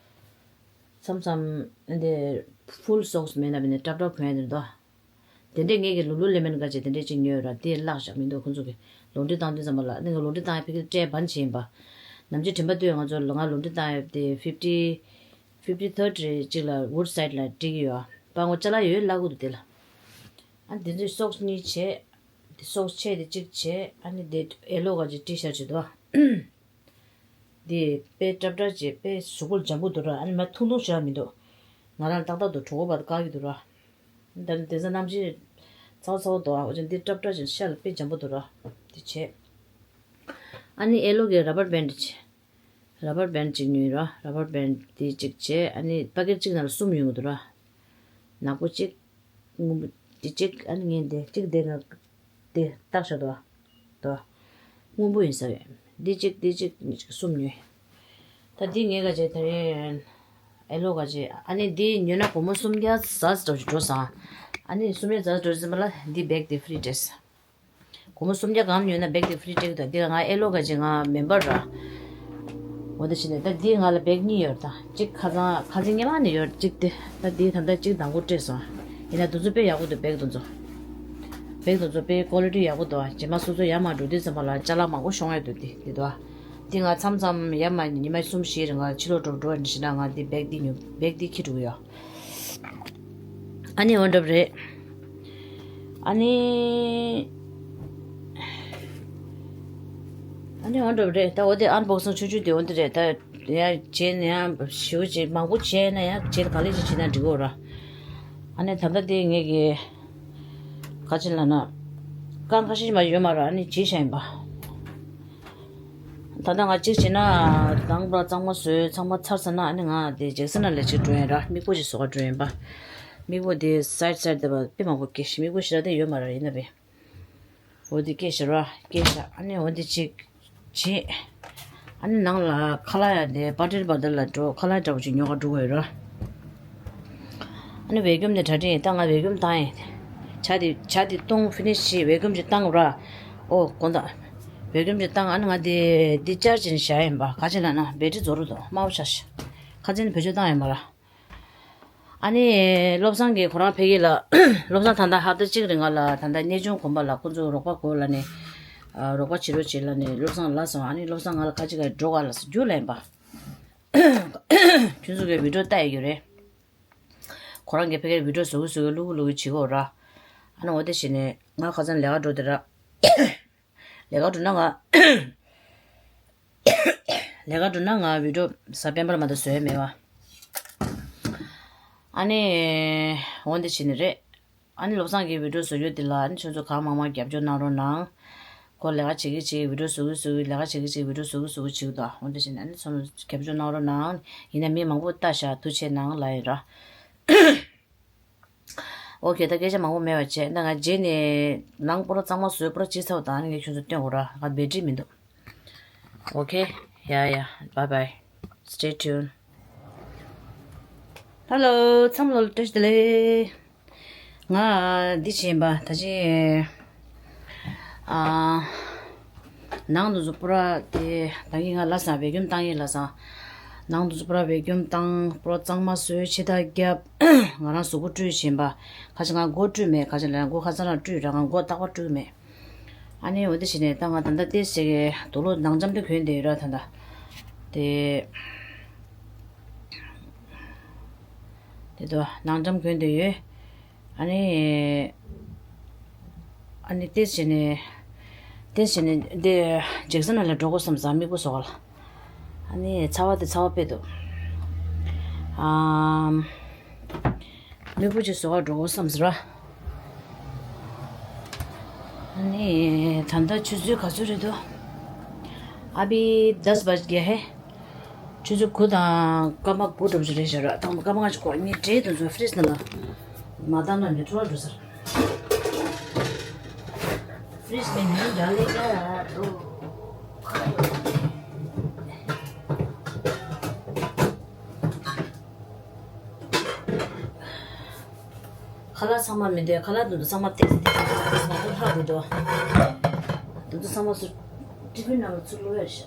མཚམས་མཚམས་འདི་ཕུལ་སོག་སི་མེད་ན་མེད་ན་ཀྲབ་ཀྲབ་གོན་ཡ་དེ་འདུག་དེ་འདྲས་ངས་ཀྱི་ལུ་ལུ་ལེ་མན་ག་ཅེ་དེ་འདྲས་གཅིག་ཉོས་ར། དེ་བརླག་བཞག་མི་འདུག་ཁོང་ཚོ་གི་ལོ་འདྲི་བཏང་དུས་ཙམ་པ་ལ་ནི་ང་ལོ་འདྲི་བཏང་ཡ་ཕ་གིར་སྤྲད་བན་བྱེད་ཡིན་པ། ནམ་རྒྱུན་དྲན་པ་དུས་ང་ཚོ་ང་ལོ་འདྲི་བཏང་ཡ་དེ་ཕིབ་ཊི། ཕིབ་ཊི་ཐར་ཊི་གཅིག་ལ་ཝུ་ཌི་སའེ་ཌི་ལ་སྒྲིག་ཡོད། པ་ངོ་ཅ་ལག་ཡོད་བརླག་གི་འདུག་དེ་ལ། ཨ་འདི་ཚོའི་སོག་སི་གཉིས་བྱས། འདི་སོག་སི་ཆེ་དེ་གཅིག་བྱས། ཨ་ནི་འདི་ཨེ་ལོ་ག་ཅིག་ཊི་ཤར་ཊི་ཅིག་འདུག་འདི་དཔེ་ཀྲབ་ཀྲབ་བྱས། དཔེ་གཟུགས་པོ་ལ་འཇམ་པོ་འདུག་ར། ཨ་ནི་མ་ཐུང་ཐུང་ཞེ་དྲག་མི་འདུག་ང་རང་ཏག་ཏག་འདུག་གྲོད་ཁོག་བར་དུ་བཀག་གི་འདུག་ར། ད་ནི་དེ་ཚོ་གནམ་གཤིས་ཚ་བོ་ཚ་བོ་འདུག་ཨ་འོ་ཅན་འདི་ཀྲབ་ཀྲབ་བྱས་ཤ་ལ་དཔེ་འཇམ་པོ་འདུག་ར། འདི་བྱས། ཨ་ནི་ཨེ་ལོ་གི་ར་བར་བེན་ཌི་བྱས། ར་བར་བེན་ཌི་གཅིག་ཉོས་ར། ར་བར་བེན་ཌི་དེ་གཅིག་བྱས། ཨ་ནི་པ་ཀེ་ཊི་གཅིག་ནང་ལ་གསུམ་ཡོང་གི་འདུག་ར། ནག་པོ་གཅིག་སྔོན་པོ་དེ་གཅིག་ཨ་ནི་ངས་འདི་གཅིག་དེ་ནང་དེ་བཏགས་བཞག་འདུག་ཨ། དོ། སྔོན་པོ་ཡིན་ས་རེད། འདི་གཅིག་འདི་གཅིག་གཉིས་གཅིག་གསུམ་ཉོས། ད་འདི་ངས་ག་བྱས་དེ་རིང་ཨེ་ལོ་ག་བྱས། ཨ་ནི་འདི་ཉོས་ན་སྒོར་མོ་སུམ་བརྒྱ་ཙམ་ཙམ་ཞིག་འགྲོ་སོང་། ཨ་ནི་སུམ་བརྒྱ་ཙམ་འགྲོ་ཟིན་པ་ལ་འདི་བེག་དེ་ཕི་རི་སྤྲད་སོང་། སྒོར་མོ་སུམ་བརྒྱ་གང་ཉོས་ན་བེག་དེ་ཕི་རི་སྤྲད་ཀྱི་འདུག་འདི་ང་ཨེ་ལོ་ག་ཅིག་ང་མེམ་བར་ར། འོ་དེ་བྱས་ནས་ད་འདི་ང་ལ་བེག་གཉིས་ཡོད་ད། གཅིག་ཁ་སང་ཁ་སང་སྔོན་མ་ནས་ཡོད་གཅིག་དེ། ད་འདི་ད་ལྟ་གཅིག་དང་པོ་སྤྲད་སོང་། ཡིན་ན་དེ་ཚོ་དཔེ་ཡག་པོ་འདུག་བེག་དེ་ཚོ། བེག་དེ་ཚོ་དཔེ་ཀོ་ལི་ཊི་ཡག་པོ་འདུག་རྗེས་མ་སོ་སོ་ཡར་མར་འགྲོ་དུས་ཙམ་པ་ལ་ཅ་ལག་མང་པོ་ཤོང་ཡ་འདུག་འདི་འདི་འདུག་འདི་ང་མཚམས་མཚམས་ཡར་མར་ཉི་མ་གསུམ་བཞི་རིང་ལ་ཕྱི་ལོགས་འགྲོ་འགྲོ་ཡ་འདི་བྱས་ན་ང་འདི་བེག་འདི་ཉོ་བེག་འདི་འཁྱེར་འགྲོ་གི་ཡོད། ཨ་ནི་འོ་འདྲ་པོ་རེད། ཨ་ནི། ཨ་ནི་འོ་འདྲ་པོ་རེད། ད་འོ་དེ་ཨན་བོག་སིང་ཆུང་ཆུང་དེ་འོ་འདི་རེད། ད་ཡང་བྱས་ན་ཡང་ཞེ་པོ་ཅིག་མང་པོ་བྱས་ན་ཡང་བྱས་ག་ལེ་ཅིག་བྱས་ན་འགྲིག་གོ་ར། ཨ་ནི་ད་ལྟ་དེ་ངས་ཀྱི་ག་ཅི་ལབ་ན། རྐང་ཁ་ཤས་མ་ཡོད་མ་ར། ཨ་ནི་བྱས་བཞག་ཡིན་པ། ད་ལྟ་ང་གཅིག་བྱས་ན་དང་པོ་གཙང་མ་བཟོས། ཚང་མ་ཚར་ཚར་ན་ཨ་ནི་ང་དེ་ཇེག་སན་ལ་ལས་ཅིག་འགྲོ་ཡིན་ར། མིག་སྤུ་ཅིག་བཟོ་ག་འགྲོ་ཡིན་པ། མིག་སྤུ་དེ་སའིཌ་སའིཌ་དེ་བ་དཔེ་མང་པོ་སྐྱེས་ཤག་མིག་སྤུ་ཞེ་དྲག་དེ་ཡོད་མ་ར་ཡིན་ན་བས། འོ་དེ་སྐྱེས་ཤག་ར་སྐྱེས་ཤག་ཨ་ནི་འོ་དེ་གཅིག་བྱས། ཨ་ནི་ནང་ལ་ཁ་ལག་ཡ་དེ་པ་ཊེར་པ་ཊེར་ལ་འགྲོ། ཁ་ལག་འདྲ་པོ་ཅིག་ཉོ་ག་འགྲོ་དགོས་ར། ཨ་ནི་བེ་ཀུམ་དེ་གྲ་སྒྲིག་ཡིན། ད་ང་བེ་ཀུམ་བཏང་ཡིན། ཇ་དེ་ཇ་དེ་བཏུང་ཕི་ནིཤ་བྱས་བེ་ཀུམ་ཅིག་བཏང་ར། ཨོ་དགོངས་དག་བེ་ཀུམ་ཅིག་བཏང་། ཨ་ནི་ང་དེ་འདི་ཅར་ཇི་བྱས་ཡིན་པ། ག་ཅི་ལབ་ན་བེ་ཊི་རི་རྫོགས་འགྲོ་འདུག་དམའ་པོ་ཆགས་ཤག་ཁ་ཅན་བེད་སྤྱོད་བཏང་ཡོད་མ་ར། ཨ་ནི་བློ་བཟང་གིས་ཁོ་རང་ཕ་གི་ལ། བློ་བཟང་ད་ལྟ་ཧབ་ཏ་གཅིག་རིང་ང་ལ་ད་ལྟ་གནས་ཆུང་དགོན་པ་ལ་ཁོ་ཚོ་རོགས་པ་དགོས་ལབ་ནས། ཨ་རོགས་པ་བྱེད་རོགས་བྱེད་ལབ་ནས་བློ་བཟང་ལབ་སོང་། ཨ་ནི་བློ་བཟང་ང་ལ་ཁ་ཅིག་ག་འགྲོ་ག་ལབ་སོང་རྒྱུ་ལེན་པ། ཁྱོད་ཚོ་གི་བི་ཌིའོ་ལྟ་ཡི་ཡོད་རེད། ཁོ་རང་གིས་ཕ་གིར་བི་ཌིའོ་བཟོ་གི་བཟོ་གི་བླུག་གི་བླུག་གི་བྱེད་གོ་ར། ཨ་ནི་འོ་དེ་བྱས་ནས་ང་ཁ་སང་ལས་ཀ་འགྲོ་དེ་ར། ལས་ཀ་འགྲོ་ན་ང་། ལས་ཀ་འགྲོ་ན་ང་བི་ཌིའོ་གཟའ་སྤེན་པ་ལ་མ་གཏོགས་བཟོ་ཡ་མེད་པ། ཨ་ནི། འོ་འདི་བྱས་ནི་རེད། ཨ་ནི་བློ་བཟང་གིས་བི་ཌིའོ་བཟོ་རྒྱུ་འདི་ལ་ཨ་ནི་ཁྱོད་ཚོ་གང་མང་མང་རྒྱབ་སྐྱོར་གནང་རོགས་གནང་། ཁོ་ལས་ཀ་བྱེད་ཀྱི་བྱེད་ཀྱི་བི་ཌིའོ་བཟོ་གི་བཟོ་གི་ལས་ཀ་བྱེད་ཀྱི་བྱེད་ཀྱི་བི་ཌིའོ་བཟོ་གི་བཟོ་གི་བྱེད་ཀྱི་འདུག་འོ་འདི་བྱས་ནི་ཨ་ནི་ཚང་མ་རྒྱབ་སྐྱོར་གནང་རོགས་གནང་། ཡིན་ན་མི་མང་པོ་ལྟ་ཤག་ཐུགས་རྗེ་ཆེ་གནང་ལབ་ཡིན་ར། ཨོ་ཁེ། ད་སྐད་ཆ་མང་པོ་མེད་པ་བྱས། ད་ང་རྗེས་ནས་ནང་པུ་ར་གཙང་མ་བཟོས། པུ་ར་བྱས་ཚར་བ་དང་ཨ་ནི་ངས་ཁྱོད་ཚོ་སྟོན་དགོས་ར། ང་བེ་ཊི་རི་མི་འདུག་ཨོ་ཁེ། ཡ་ཡ། Bye bye. Stay tuned. Hello. ཚང་མ་ལ་བཀྲ་ཤིས་བདེ་ལེགས། ང་འདི་བྱས་པ་ད་ཅི། ཨ། ནང་དུ་ཚོ་པུ་ར་དེ་ད་གིན་ང་ལབ་སོང་། བེ་ཀུམ་བཏང་ཡིན་ལབ་སོང་། ནང་དུ་ཚོ་པུ་ར་བེ་ཀུམ་བཏང་། པུ་ར་གཙང་མ་བཟོས། ཕྱི་ཐག་བརྒྱབ། ང་རང་གཟུགས་པོ་བཀྲུས་བྱས་པ། ཁ་ཅིག་ང་མགོ་བཀྲུས་མེད། ཁ་ཅིག་ལ་མགོ་ཁ་སང་རང་བཀྲུས་ར། ང་མགོ་རྟག་པར་བཀྲུས་མེད། ཨ་ནི་འོ་དེ་བྱས་ནས་ད་ང་ད་ལྟ་ཏོག་ཙམ་གྱི་དུག་ལོག་ནག་འཇམ་དེ་གོན་བསྡད་ཡོད་ར། ད་ལྟ་དེ་དེ་དུ་ནག་འཇམ་གོན་བསྡད་ཡོད། ཨ་ནི། ཨ་ནི་ཏོག་ཙམ་བྱས་ནས། ཏོག་ཙམ་བྱས་ནས་འདི་ཇེག་སན་ལ་འགྲོ་དགོས་བསམ་སོང་། མིག་སྤུ་བཟོ་ག་ལ། ཨ་ནི་ཚ་བ་དེ་ཚ་བ་དཔེ་འདུག་ཨམ། མིག་སྤུ་ཅིག་བཟོ་ག་འགྲོ་དགོས་བསམ་སོང་ར། ཨ་ནི་ད་ལྟ་ཆུ་ཚོད་ག་ཚོད་རེད་འདུག་ཨ་བྷི་དཱས་བ་གྱ་ཧེ། ཆུ་ཚོད་དགུ་དང་སྐར་མ་དགུ་འགྲོ་རྒྱུ་རེད་ཤག་ར། དང་པོ་སྐར་མ་ལྔ་ཅིག་གོ། ངས་བྲེལ་དུ་འཛུལ། ཕི་རིཇ་ནང་ལ་མ་བཏང་ན་ནི་འཕྲོ་བརླག་འགྲོ་ཟེར། ཕི་རིཇ་ནས་ཉིན་འགའ་ལས་ཀ་འགྲོ། ཁ་ལག་ཚང་མ་མི་འདུག་ཁ་ལག་འདུག་ཚང་མ་ཏེ་ཏེ་ཏེ་ཏེ་ཏེ་ལྷག་འདུག་འདུག་ཚང་མ་ཚུར་ཏི་ཕིན་ནང་ལ་ཚུར་བླུགས་ཡ་ཤག་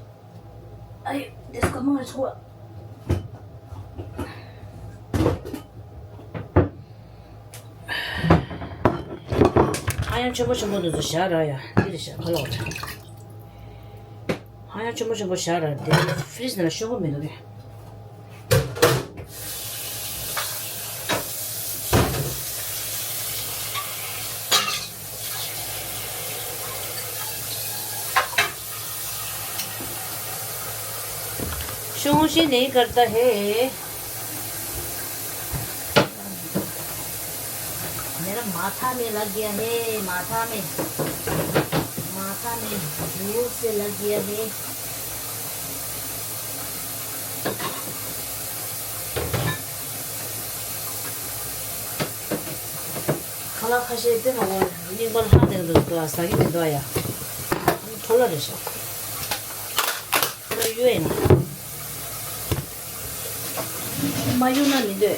ཨ་ཡོ། དེ་སྐར་མ་ང་ཆུ་བ། ཧ་ཡང་ཆེན་པོ་ཆེན་པོ་འདུག་ཚོ་བཞག་ར་ཡ། འདི་རེད་ཤག་ཁ་ལག་རེད། ཧ་ཡང་ཆེན་པོ་ཆེན་པོ་བཞག་ར། དེ་ཕི་རིཇ་ནང་ལ་ཤོང་གི་མི་འདུག་གས། शौंशी नहीं करता है। मेरा माथा में लग गया है, माथा में, माथा में जोर से लग गया है। ཁ་ལག་ཁ་ཤས་དཔེ་མང་པོ་རྙིང་པ་ལྷག་ནས་འདུག་ཟ་གི་མི་འདུག་ཡ། འཕྲོ་བརླག་རེད་ཤག་ཁ་ལག་གཡུག་ཡིན་ན། མ་གཡུག་ན་མི་འདོད།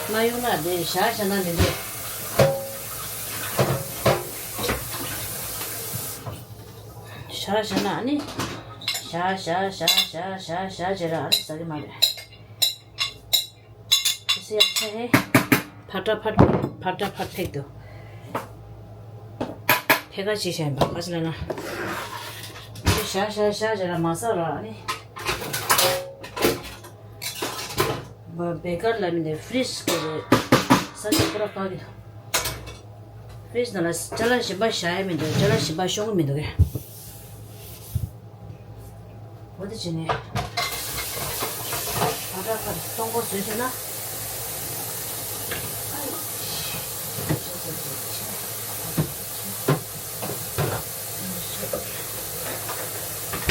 མ་གཡུག་ན་དེ་བཞག་བཞག་ན་མི་འདོད། བཞག་བཞག་ན་ཨ་ནི། བཞག་བཞག་བཞག་བཞག་བཞག་བཞག་བྱས་ར་ཨ་ནི་ཟ་གི་མ་རེད། ཨེ་སི་ཡ་ཆ་ཧེ། ཕ་ཏྲ་ཕ། ཕ་ཏྲ་ཕ་ཕེག་ཏུ། ཕེ་ཁ་ཅིག་བྱས་པ་ག་ཅི་ལ་ན། བཞག་བཞག་བཞག་བྱས་ར་མ་ཟ་ར་ཨ་ནི། བེ་ཀར་ལ་མི་འདི་ཕི་རིཇ་གི་རེད། ས་ཆ་པུ་ར་བཀག་གི་འདུག་ཕི་རིཇ་ནང་ལ་ཅ་ལག་གཞན་པ་བཞག་ཡ་མི་འདུག་ཅ་ལག་གཞན་པ་ཤོང་གི་མི་འདུག་གས། འོ་དེ་བྱས་ནས་ཕ་ཏྲ་ཁ་སྟོང་པ་བཟོས་བྱས་ན།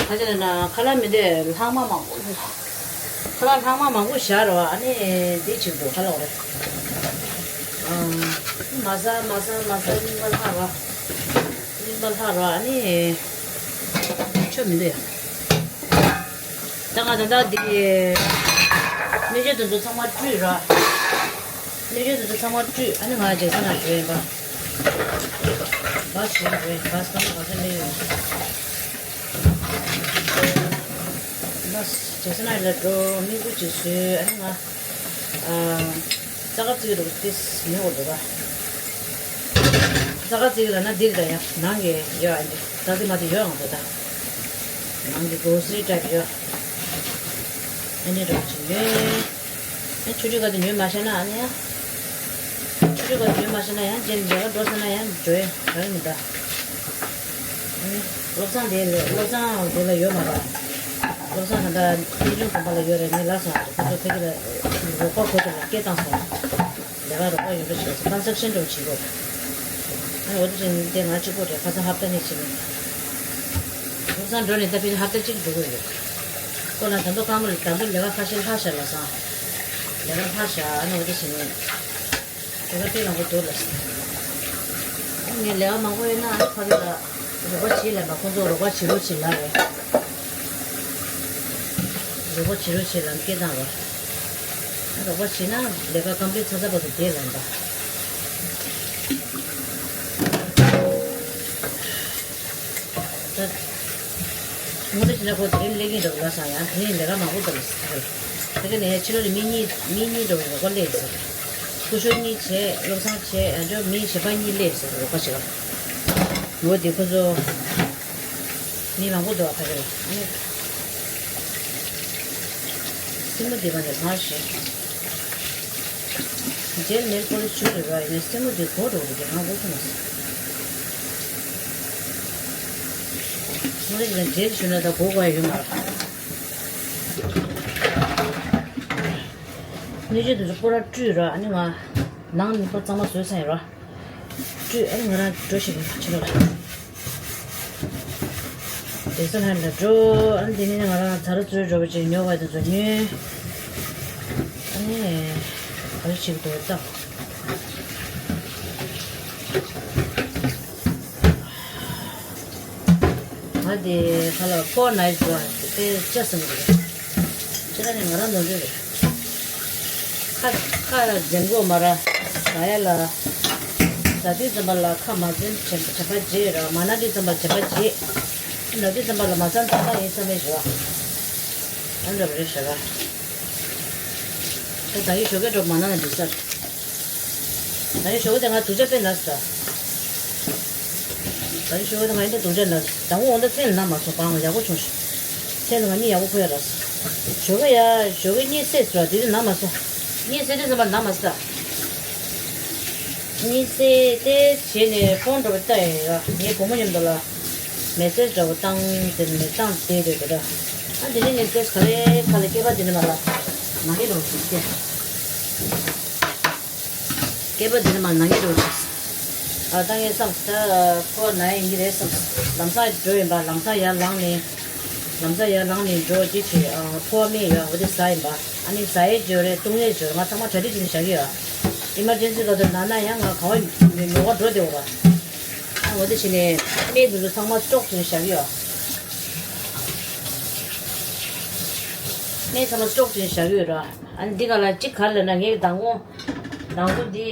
ཁ་ཅིག་ལ་ན་ཁ་ལག་མི་འདི་ལྷག་མ་མང་པོ། ཁ་ལག་ལྷག་མ་མང་པོ་བཞག་རོགས། ཨ་ནི་འདི་བྱེད་དགོས་ཁ་ལག་རེད། ཨ། མ་ཟ་མ་ཟ་མ་ཟ་རྙིང་པ་ལྷག་རོགས། རྙིང་པ་ལྷག་རོགས། ཨ་ནི་ཆོ་མི་འདུག་ཡ། ད་ང་ད་ལྟ་འདི་སྣོད་ཆས་དེ་ཚོ་ཚང་མ་བཀྲུས་ར། སྣོད་ཆས་དེ་ཚོ་ཚང་མ་བཀྲུས། ཨ་ནི་ང་ཇེག་སན་ལ་འགྲོ་ཡིན་པ། བཱས་བྱེད་འགྲོ་ཡིན། བཱས་ཚང་མ་ག་ཚོད་སླེབས་ཡོད། བཱས་ཇེག་སན་ལ་འགྲོ། མིག་སྤུ་ཅིག་བཟོས། ཨ་ནི་ང་ཨ། ཙག་ཙིག་རུ་ཏིས་ཉོ་འདུག་ག་ཙག་ཙིག་ལ་ན་འདི་ག་ཡ་ནང་གི་ཡོད། ཨ་ནི་ཙག་ཙིག་མ་དེ་ཡོད་ཨང་། དེ་ད་ནང་གི་གོ་སི་ཊའིབ་ཡོད། ཨ་ནི་རོགས་ཅིག་ཡོད། ཨ་ཆུ་ཆུ་ག་དེ་ཉོས་མ་ཤེས་ན་ཨ་ནི་ཡ། ཆུ་ག་འཇུས་མ་ཤེས་ན་ཡང་རྗེས་ལས་ཀ་འགྲོ་ཟེར་ན་ཡང་འགྲོ་ཡ་ག་རེ་མི་འདྲ། ཨ་ནི་བློ་བཟང་དེ་ལ་བློ་བཟང་དེ་ལ་ཡོད་མ་རེད། བློ་བཟང་ད་ལྟ་གནས་ཆུང་དགོན་པ་ལ་ཡོད་རེད། ངས་ལབ་སོང་། ཁོ་ཚོ་ཕ་གི་ལ་རོགས་པ་ཁོ་ཚོ་ལ་སྐད་བཏང་སོང་། ལས་ཀ་རོགས་པ་ཡོད་འགྲོ་བྱེད་སོང་། ཀོན་སི་ཊྲག་ཤན་འགྲོ་བྱེད་དགོས། ཨ་ནི་འོ་དེ་བཞིན་དེ་ང་གཅིག་པོ་རེད། ཁ་སང་ཧབ་ཏ་ནས་བྱེད་མི། བློ་བཟང་འགྲོ་ནས་ད་ཕ་གི་ཧབ་ཏ་གཅིག་འགྲོ་གི་ཡོད། ཁོ་ལ་ད་དུང་སྐར་མ་ལ་ད་དུང་ལས་ཀ་ཁ་ཤས་ལྷག་ཤག་ལབ་སོང་། ལས་ཀ་ལྷག་ཤག་ཨ་ནི་འོ་དེ་བཞིན་ནས། ལས་ཀ་དཔེ་མང་པོ་འདུག་ལབ་སོང་། ངས་ལས་ཀ་མང་པོ་ཡོད་ན་ཨ་ནི་ཕ་གི་ལ་རོགས་པ་བྱེད་ལབ་པ། ཁོང་ཚོ་རོགས་པ་བྱེད་རོགས་བྱེད་ལབ་རེད། རོགས་པ་བྱེད་རོགས་བྱེད་ལབ་སྐད་བཏང་རོགས། ཨ་རོགས་པ་བྱེད་ན་ལས་ཀ་ཀམ་པི་ལིཊ་ཚར་ཚར་བར་དུ་བསྡད་ལབ་པ། ད། ངོ་དེ་བྱས་ན་ཁོ་དེ་རིང་སླེབས་ཀྱི་འདུག་ལབ་སོང་ཡང་། དེ་རིང་ལས་ཀ་མང་པོ་འདུག་ལབ་སོང་། དེ་ག་ནས་ཕྱི་ལོགས་ནས་མི་གཉིས་མི་གཉིས་འགྲོ་བའི་རོགས་པ་སླེབས་ཟེར། སྐུ་ཞབས་གཉིས་བྱས། བློ་བཟང་བྱས། ཡང་ཅིན་མི་གཞན་པ་གཉིས་སླེབས་ཟེར། རོགས་པ་བྱེད་ག། ངོ་དེ་ཁོ་ཚོ་མི་མང་པོ་འདུག་ཨ་ཕ་གི་ལ། ཨ་ནི། སྲིང་མོ་འདི་ག་ནས་གང་ཤེས། ཇེལ་ནེལ་པོ་ལིཤ་བྱུགས་རེད་པ། ཡིན་ནའི་སྲིང་མོ་འདི་གོག་འགྲོ་གི་འདུག་ང་གོ་ཐུབ་མ་སོང་། སྔོན་ལ་ཇེལ་བྱུགས་ན་ད་གོག་དགོས་ཡ་ཡོད་མ་རེད། སྣོད་ཆས་དེ་ཚོ་པུ་ར་བཀྲུས་ར། ཨ་ནི་ང་ནང་ནས་པུ་ར་གཙང་མ་བཟོས་ཚར་ཡིན་ར། བཀྲུས། ཨ་ནི་ང་རང་འགྲོ་ཞིག་ཕྱི་ལོགས་ལ། རེས་གཟའ་ལྷག་པ་ལ་འགྲོ། ཨ་ནི་དེ་ནས་ང་རང་ཛ་ར་ཚུར་འགྲོ་བ་ཅིག་ཉོ་བ་དེ་ཚོ་ཉོས། ཨ་ནི་ག་རེ་བྱེད་ཀྱི་འདུག་ལྟ། ང་དེ་ཁ་ལ་ཕོ་ནའི་ཛོ་དེ་ཅི་སེམས་ཀྱི་རེད། ཁྱེད་རང་ནི་ང་རང་ནོར་འཁྲུལ་རེད། ཁ་ཁ་འཛེམ་དགོས་མ་ར། ཟ་ཡ་ལ། ཟ་དུས་ཙམ་པ་ལ་ཁ་མ་འཛེམ་བྱེད་བྱེད་པ་བྱེད་ར། མ་ན་དུས་ཙམ་པ་བྱེད་པ་བྱེད། ན་དུས་ཙམ་པ་ལ་མ་ཟ་ཙམ་པ་ཡིན་བསམ་པའི་ཞོ། ཨ་འདྲ་བ་རེད་ཤག་ག། ད་ད་ཡི་ཞོགས་ཀས་འགྲོ་མ་ན་ན་འདི་ས་རེད། ད་ཡི་ཞོགས་ཀས་དེ་ང་སྡུག་ཅག་དཔེ་ན་ས། ད་ཡི་ཞོགས་ཀས་དེ་ང་ཡིན་ད་སྡུག་ཅག་ན་ས། དང་པོ་འོང་ད་མཚན་ལ་ན་མ་སོང་། པང་ལ་ཡག་པོ་བྱུང་ཤག་མཚན་ལ་ང་གཉིད་ཡག་པོ་ཁུག་ཡ་ར་ས། ཞོགས་ཀས་ཡ་ཞོགས་ཀས་གཉིད་སད་ས་ར། དེ་དུས་ན་མ་སོང་། གཉིད་སད་དུས་ཙམ་པ་ན་མ་ས། གཉིད་སད་དེ་བྱས་ནས་ཕོན་འགྲོ་བའི་ལྟ་ཡ་ཡ། ངའི་བུ་མོ་མཉམ་དུ་ལ་མེ་སེ་ཇི་འདྲ་བོ་བཏང་། དེ་ནས་བཏང་བསྡད་དེ་དེ་འདྲ། ཨ་དེ་ནས་ངས་སྐད་ག་རེ་ཁ་ལ་སྐྱེས་པ་དེ་ནས་མ་ལ་མ་སྐྱེས་རོགས་ཞིག་སྐྱེས། སྐྱེས་པ་འདི་ནི་མ་ནང་ཉེ་འགྲོ་ཞིག་ཨ་ད་ངས་བསམ་ད་ཁོ་ན་ཡིན་གྱི་རེད་བསམ། ལམ་སང་འགྲོ་ཡིན་པ། ལམ་སང་ཡར་ལངས་ནས། ལམ་སང་ཡར་ལངས་ནས་འགྲོ་རྒྱུ་བྱས། ཨ་ཕོ་བ་སྨན་ཡོད། འོ་དེ་ཟ་ཡིན་པ། ཨ་ནི་ཟ་ཡས་འཇོ་རེད། བཏུང་ཡས་འཇོ་རེད། ང་ཚང་མ་གྲ་སྒྲིག་བྱས་ནས་བཞག་གི་ཡོད། ཨི་མར་ཇེན་སི་སྐབས་དུ་ན་ན་ཡང་ང་ག་བ་ཉོ་ག་འགྲོ་བདེ་བ་ར། ཨ་འོ་དེ་བྱས་ནས་སྨན་དེ་ཚོ་ཚང་མ་སི་ཊོག་བྱས་ནས་བཞག་གི་ཡོད། སྨན་ཚང་མ་སི་ཊོག་བྱས་ནས་བཞག་གི་ཡོད་ར། ཨ་ནི་འདི་ག་ལ་གཅིག་ག་རེ་ལབ་ན། ངའི་མདང་དགོང་། མདང་དགོང་འདི།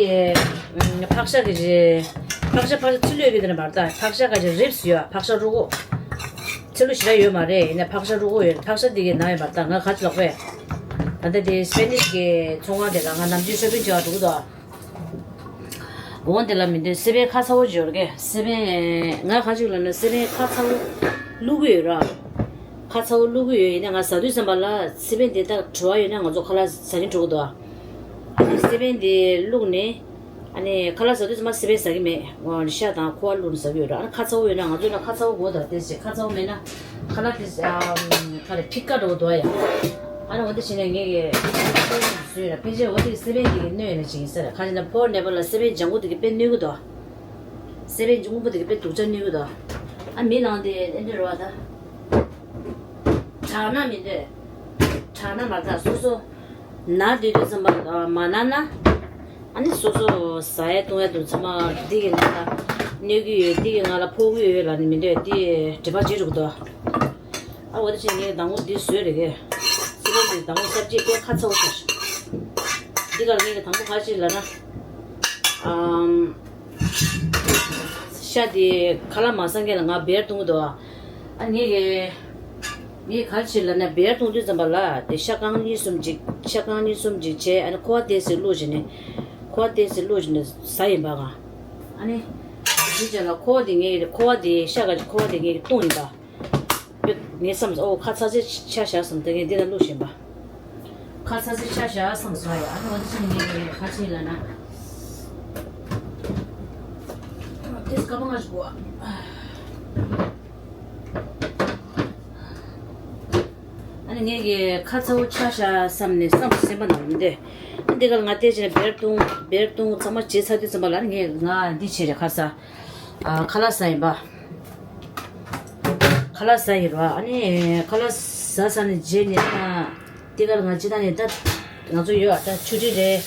ཨ། ཕག་ཤ་གི་རེད། ཕག་ཤ་ཕག་ཤ་ཚིལ་ལོས་གི་དེ་ནས་མར་ད་ཕག་ཤ་ག་ཅིག་རིབས་ཡོད། ཕག་ཤ་རུ་གུ། ཚིལ་ལོ་ཞེ་དྲག་ཡོད་མ་རེད། ཡིན་ན་ཕག་ཤ་རུ་གུ་ཡོད། ཕག་ཤ་འདི་གི་ནང་ཡོད་མར་ད། ང་ག་ཅི་ལོག་པས། ད་ལྟ་དེ་སི་པེ་ནིཤ་གི་ཚོང་ཁང་དེ་ལ་ང་ནམ་རྒྱུན་ཤོ་པིང་བྱེད་པར་འགྲོ་གི་འདུག་འོང་དེ་ལ་མི་འདོད། སི་པན་ཁ་ཚ་བོ་འབྱོར་གི། སི་པན། ང་ག་ཅིག་ལབ་ན་སི་པན་ཁ་ཚ་བོ་བླུག་གི་ཡོད་ར། ཁ་ཚ་བོ་བླུག་གི་ཡོད། ཡིན་ན་ང་ཟ་དུས་ཙམ་པ་ལ་སི་པན་དེ་དག་བྲོ་བ་ཡོད་ན་ང་ཚོ་ཁ་ལག་ཟ་གིན་འགྲོ་གི་འདུག་ཨ་ནི་སི་པན་དེ་བླུགས་ནས། ཨ་ནི་ཁ་ལག་ཟ་དུས་ཙམ་པ་སི་པན་ཟ་གི་མེད། ཤ་དང་ཁུ་བ་བླུགས་ནས་ཟ་གི་ཡོད་ར། ཨ་ནི་ཁ་ཚ་བོ་ཡོད་ན་ང་ཚོ་ན་ཁ་ཚ་བོ་དགོས་དང་དེ་ཟེར། ཁ་ཚ་བོ་མེད་ན། ཁ་ལག་དེ། ཨམ། ཁ་ལ་ཕི་ཀ་འགྲོ་འདུག་ཡ། ཨ་ནི་འོ་དེ་བྱས་ནས་ངས་ཀྱི་བཟོས་ཡོད་ར། ཕལ་ཆེར་འོ་དེ་སི་པན་དེ་གི་གནོད་ཡོད་ན་ཅིག་ཡིན་ས་རེད། ཁ་ཅིག་ན་ཕོར་ནེ་པ་ལ་སི་པན་ལྗང་གུ་དེ་གི་དཔེ་གནོད་གི་འདུག་སི་པན་སྔོན་པོ་དེ་གི་དཔེ་སྡུག་ཅག་གནོད་གི་འདུག་ཨ་མི་ནང་དེ་ཨེ་འདྲ་རེད་བ་ད། དྲག་ན་མི་འདོད། དྲག་ན་མ་ད་སོ་སོ། ན་དུས་དུས་ཙམ་པ་མ་ན་ན། ཨ་ནི་སོ་སོ་ཟ་ཡ་བཏུང་ཡ་དུ་ཚང་མ་འདི་གི་ནང་ལ་གནོད་ཀྱི་ཡོད། འདི་གི་ནང་ལ་ཕོག་གི་ཡོད་ལབ་ནི་མི་འདོད། འདི་དྲི་བ་བརྗེད་འགྲོ་གི་འདུག་ཨ་འོ་དེ་བྱས་ངས་དང་པོ་འདི་བཟོས་རེད་གས། སི་པན་འདི་དང་པོ་གསར་བརྗེས་དཔེ་ཁ་ཚ་བོ་ཤར། འདི་གར་ངས་ཀྱི་དང་པོ་ག་ཅི་ལབ་ན། ཨམ། ཤ་དེ་ཁ་ལག་མ་ཟ་མཁན་ལ་ང་སྦེར་བཏུང་གི་འདུག་ཨ་ངས་ཀྱི། ངས་ག་རེ་བྱེད་ལབ་ན་སྦེར་བཏུང་དུས་ཙམ་པ་ལ་དེ་ཤ་རྐང་གཉིས་གསུམ་ཅིག་ཤ་རྐང་གཉིས་གསུམ་ཅིག་བྱས། ཨ་ནི་ཁུ་བ་ཏོག་ཙམ་བླུགས་བྱས་ནས། ཁུ་བ་ཏོག་ཙམ་བླུགས་བྱས་ནས་ཟ་ཡིན་པ་ག་ཨ་ནི། དེ་རྗེས་ལ་ཁུ་བ་དེ་ངས་ཀྱི་ཁུ་བ་དེ་ཤ་ག་ཅིག་ཁུ་བ་དེ་ངས་ཀྱི་བཏུང་ཡིན་པ། ངས་བསམ་སོང་། ཨོ་ཁ་ཚ་ཚ་ཆགས་བཞག་བསམ། དེ་ངས་འདི་ལ་བླུགས་བཞིན་པ། ཁ་ཚ་ཚ་ཆགས་བཞག་བསམ་སོང་ཡ། ཨ་ནི་འོ་དེ་ཕྱིན་ངས་ཁ་ཕྱིན་ལ་ན། དེ་སྐར་མ་ལྔ་ཞིག་གོ། ཨ་ནི་ངས་ཀྱི་ཁ་ཚ་བོ་ཆགས་ཤག་བསམ་ནས་བསམ་སེམས་པ་ནང་མི་འདོད། ཨ་འདི་གར་ང་བལྟས་བྱས་ནས་བེར་བཏུང་བེར་བཏུང་ཚང་མ་བྱས་ཚར་དུས་ཙམ་པ་ལ་ཨ་ནི་ངས་ང་འདི་བྱས་རེད། ཁ་ས་ཨ་ཁ་ལག་ཟ་ཡིན་པ། ཁ་ལག་ཟ་ཡིན་རོ། ཨ་ནི་ཁ་ལག་ཟ་ས་ནས་རྗེས་ནས་ད་འདི་གར་ང་ཅི་ད་ནས་ད་ང་ཚོ་ཡོད་ཨ། ད་ཆུ་ཁྲི་རེད།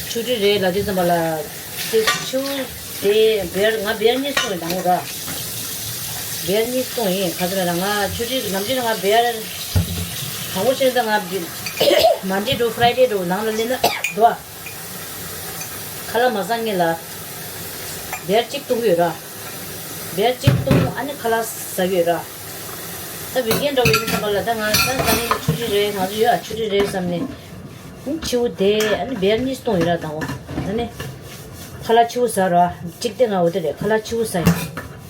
ཆུ་ཁྲི་རེད་ལབ་དུས་ཙམ་པ་ལ་དེ་ཆུ་དེ་བེར་ང་བེར་གཉིས་བཏུང་ཡིན་དང་པོ་ར། བེར་གཉིས་བཏུང་ཡིན། ག་ཚོད་ལ་ང་ཆུ་ཁྲི་ནམ་རྒྱུན་ང་བེར་དང་པོ་ཕྱིན་ད་ང་Monday to Friday to་ནང་ལ་སླེབས་ན་འདུག་ཨ། ཁ་ལག་མ་ཟ་སྔོན་ལ་བེར་གཅིག་བཏུང་གི་ཡོད་ར། བེར་གཅིག་བཏུང་ཨ་ནི་ཁ་ལག་ཟ་གི་ཡོད་ར། ད་བི་གན་འདྲ་བོ་ཡིན་ཙམ་པ་ལ་ད་ང་ད་ད་ནི་ཆུ་ཁྲི་རེད། ང་ཚོ་ཡོད་ཨ་ཆུ་ཁྲི་རེད་བསམ་ནས་ཨ་ནི་ཆུ་བོ་དེ་ཨ་ནི་བེར་གཉིས་བཏུང་ཡོད་ར། དང་པོ་ད་ནི་ཁ་ལག་ཆུ་བོ་ཟ་ར་གཅིག་དེ་ང་འོ་དེ་རེད། ཁ་ལག་ཆུ་བོ་ཟ་ཡིན།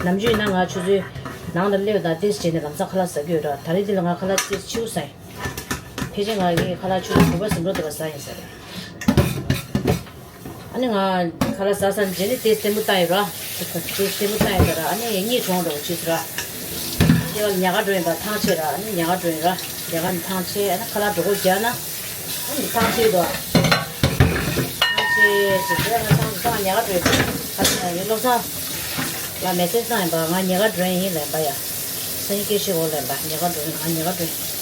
ནམ་རྒྱུན་ཡིན་ན་ང་ཆུ་ཚོད་ནང་ལ་སླེབས་དང་ཏེས་བྱས་ནས་ལམ་སང་ཁ་ལག་ཟ་གི་ཡོད་ར། ད་རེས་འདི་ལ་ང་ཁ་ལག་ཏེས་ཆུ་བོ་ཟ་ཡིན། ཕལ་ཆེར་ང་གི་ཁ་ལག་ཆུ་བོ་བུ་པ་ཟིན་འགྲོ་འདུག་པ་ཟ་ཡིན་ས་རེད། ཨ་ནི་ང་ཁ་ལག་ཟ་ས་རྗེས་ནི་དེ་ལྟད་མོ་ལྟ་ཡི་ར། དེ་ལྟད་མོ་ལྟ་ཡི་ད་ར། ཨ་ནི་གཉིད་ཁྲོང་འགྲོ་བྱེད་ཟེར་ར། དེ་བ་ཉལ་ག་འགྲོ་ཡིན་པ་ཐང་ཆད་ར། ཨ་ནི་ཉལ་ག་འགྲོ་ཡིན་ར། ཉལ་ག་ནི་ཐང་ཆད། ཨ་ནི་ཁ་ལག་འགྲོ་གོ་རྒྱག་ན་ཨ་ནི་ཐང་ཆད་དོ། ཐང་ཆད་ཟེར་དེ་ང་ཐང་ཆད་ཐང་ཉལ་ག་འགྲོ་ཡིན་པ་ཁ་ལག་ངའི་བློ་བཟང་ལ་མེ་སེ་ཇི་བཏང་ཡིན་པ། ང་ཉལ་ག་འགྲོ་ཡིན་ལབ་པ་ཡ། སང་ཉིན་སྐད་ཆ་གོ་ལབ་པ། ཉལ་ག་འགྲོ་ཡིན། ང་ཉལ་ག་འགྲོ་ཡིན།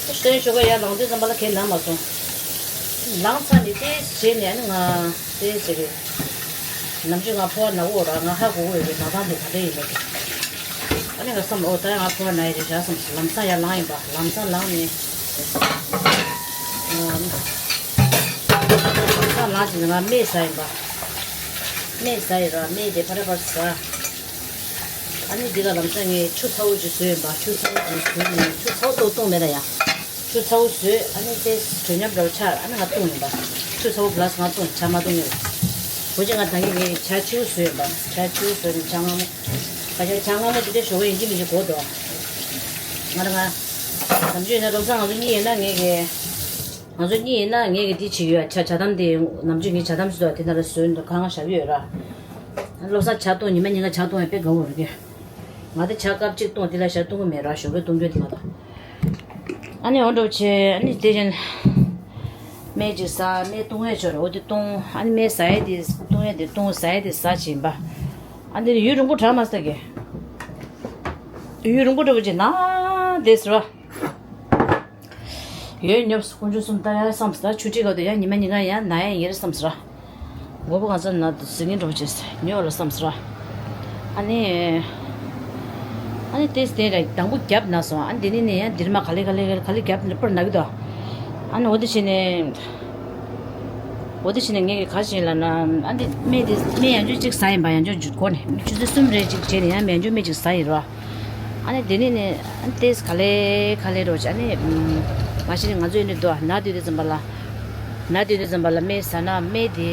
ཨ་ཤི་ཀ་ཡིན་ཞོགས་ཀ་ཡར་ལངས་དུས་ཙམ་པ་ལ་ཁས་ལེན་མ་སོང་། ལངས་ཚར་ནས་ཏེས་བྱས་ནས་ཨ་ནི་ང་ཏེས་ཟེར་གི། ནམ་རྒྱུན་ང་ཕོ་བ་ན་གོ་ར། ང་ཧ་གོ་གོ་ཡོད་གི་ན་ཐང་དེ་ག་འདྲ་ཡིན་མེད་གི། ཨ་ནི་ང་བསམ་ཨོ་ད་ཡང་ང་ཕོ་བ་ན་ཡི་རེད་བཞག་བསམ་སོང་། ལམ་སང་ཡར་ལངས་ཡིན་པ། ལམ་སང་ལངས་ནས་ཨ་ལམ་སང་ལངས་བྱས་ནས་ང་སྨན་ཟ་ཡིན་པ། སྨན་ཟ་ཡིན་ར། སྨན་དེ་ཕར་ར་ཕར་ཟ། ཨ་ནི་འདི་ག་ལམ་སང་ངས་ཆུ་ཚ་བོ་ཅིག་བཟོས་ཡིན་པ། ཆུ་ཚ་བོ་ཅིག་བཟོས་ནས་ཆུ་ཚ་བོ་ཏོག་བཏུང་མེད་ན་ཡང་། ཆུ་ཚ་བོ་བཟོས། ཨ་ནི་དེ་དྲོད་ཉམས་འདྲ་བོ་ཆགས། ཨ་ནི་ང་བཏུང་ཡིན་པ། ཆུ་ཚ་བོ་པ་ལ་སི་ང་བཏུང་། ཇ་མ་བཏུང་ཡིན། འོ་ཅི་ང་ད་གིན་ངས་ཇ་ཆེའུ་བཟོས་ཡིན་པ། ཇ་ཆེའུ་བཟོས་ནས་ཇ་མངར་མོ། ཁ་ཤས་ཇ་མངར་མོ་དེ་འདྲ་ཞོགས་ཀས་ཡིན་གཅིག་མིན་གཅིག་དགོས་འདུག་ང་རང་ང་ནམ་རྒྱུན་ཡིན་ན་བློ་བཟང་ང་ཚོ་གཉིས་ཡིན་ན་ངས་ཀྱི། ང་ཚོ་གཉིས་ཡིན་ན་ངས་ཀྱི་འདི་བྱེད་ཀྱི་ཡོད། ཇ་ཇ་དམ་དེ་ནམ་རྒྱུན་ངས་ཇ་དམ་བཟོས་དེ་ནང་ལ་བཟོས་འདུག་ཁང་བཞག་གི་ཡོད་ར། བློ་བཟང་ཇ་བཏུང་ཉི་མ་ཉིན་གང་ཇ་བཏུང་ཡ་དཔེ་དགའ་བོ་རེད་གི། ང་དེ་ཇ་ཀབ་གཅིག་བཏུང་དེ་ལ་ཞག་བཏུང་གི་མེད་ར། ཞོགས་ཀས་བཏུང་རྒྱུ་དེ་ལ་ད། ཨ་ནི་འོ་འདྲ་བྱས་ཨ་ནི་དེ་བཞིན་སྨན་ཅིག་ཟ། སྨན་བཏུང་ཡ་ཆོག་ར། འོ་དེ་བཏུང་། ཨ་ནི་སྨན་ཟ་ཡ་དེ་བཏུང་ཡ་དེ་བཏུང་། ཟ་ཡ་དེ་ཟ་བྱིན་པ། ཨ་འདི་ཡུན་རིང་པོ་དྲག་མ་སོང་གི། ཡུན་རིང་པོ་འདྲ་བོ་ཅིག་ན་བསྡད་ཟེར་བ། ཡོད་ཉོབ་དཀོན་མཆོག་གསུམ་ལྟར་ཡང་བསམ་ཟེར། ཆུ་ཁྲིའི་སྐབས་དུ་ཡང་ཉི་མ་ཉིན་གང་ཡང་ན་ཡ་ཡིན་རེད་བསམ་ཟེར། མགོ་པོ་གང་ཚ་ན་དུ་ཟིང་ངེ་འགྲོ་བྱེད་ཉོ་ལ་བསམ་ཟེར། ཨ་ནི། ཨ་ནི་ཏེས་དེ་ར་དང་པོ་རྒྱབ་ན་སོང་། ཨ་ནི་དེ་ནི་ནི་ཡང་འདིར་མ་ག་ལེ་ག་ལེ་ག་ལེ་རྒྱབ་ནི་པར་ན་གི་དོ། ཨ་ནི་འོ་དེ་བྱས་ནས། འོ་དེ་བྱས་ནས་ངས་ག་བྱས་ལ་ན། ཨ་ནི་སྨན་དེ་སྨན་ཡང་ཅུ་གཅིག་ཟ་ཡིན་པ། ཡང་ཅུ་འཇུ་གོ་ནས་ཆུ་ཚོད་གསུམ་རེ་གཅིག་བྱས་ནས་ཡང་སྨན་ཅུ་སྨན་གཅིག་ཟ་ཡིན་རོ། ཨ་ནི་དེ་ནི་ནི་ཨ་ནི་ཏེས་ག་ལེ་ག་ལེ་རོ་ཅི། ཨ་ནི་མ་གཞི་ནི་ང་ཚོ་ཡིན་ནི་དོ་ན་དུས་དེ་ཙམ་པ་ལ། ན་དུས་དེ་ཙམ་པ་ལ་སྨན་ཟ་ན་སྨན་དེ་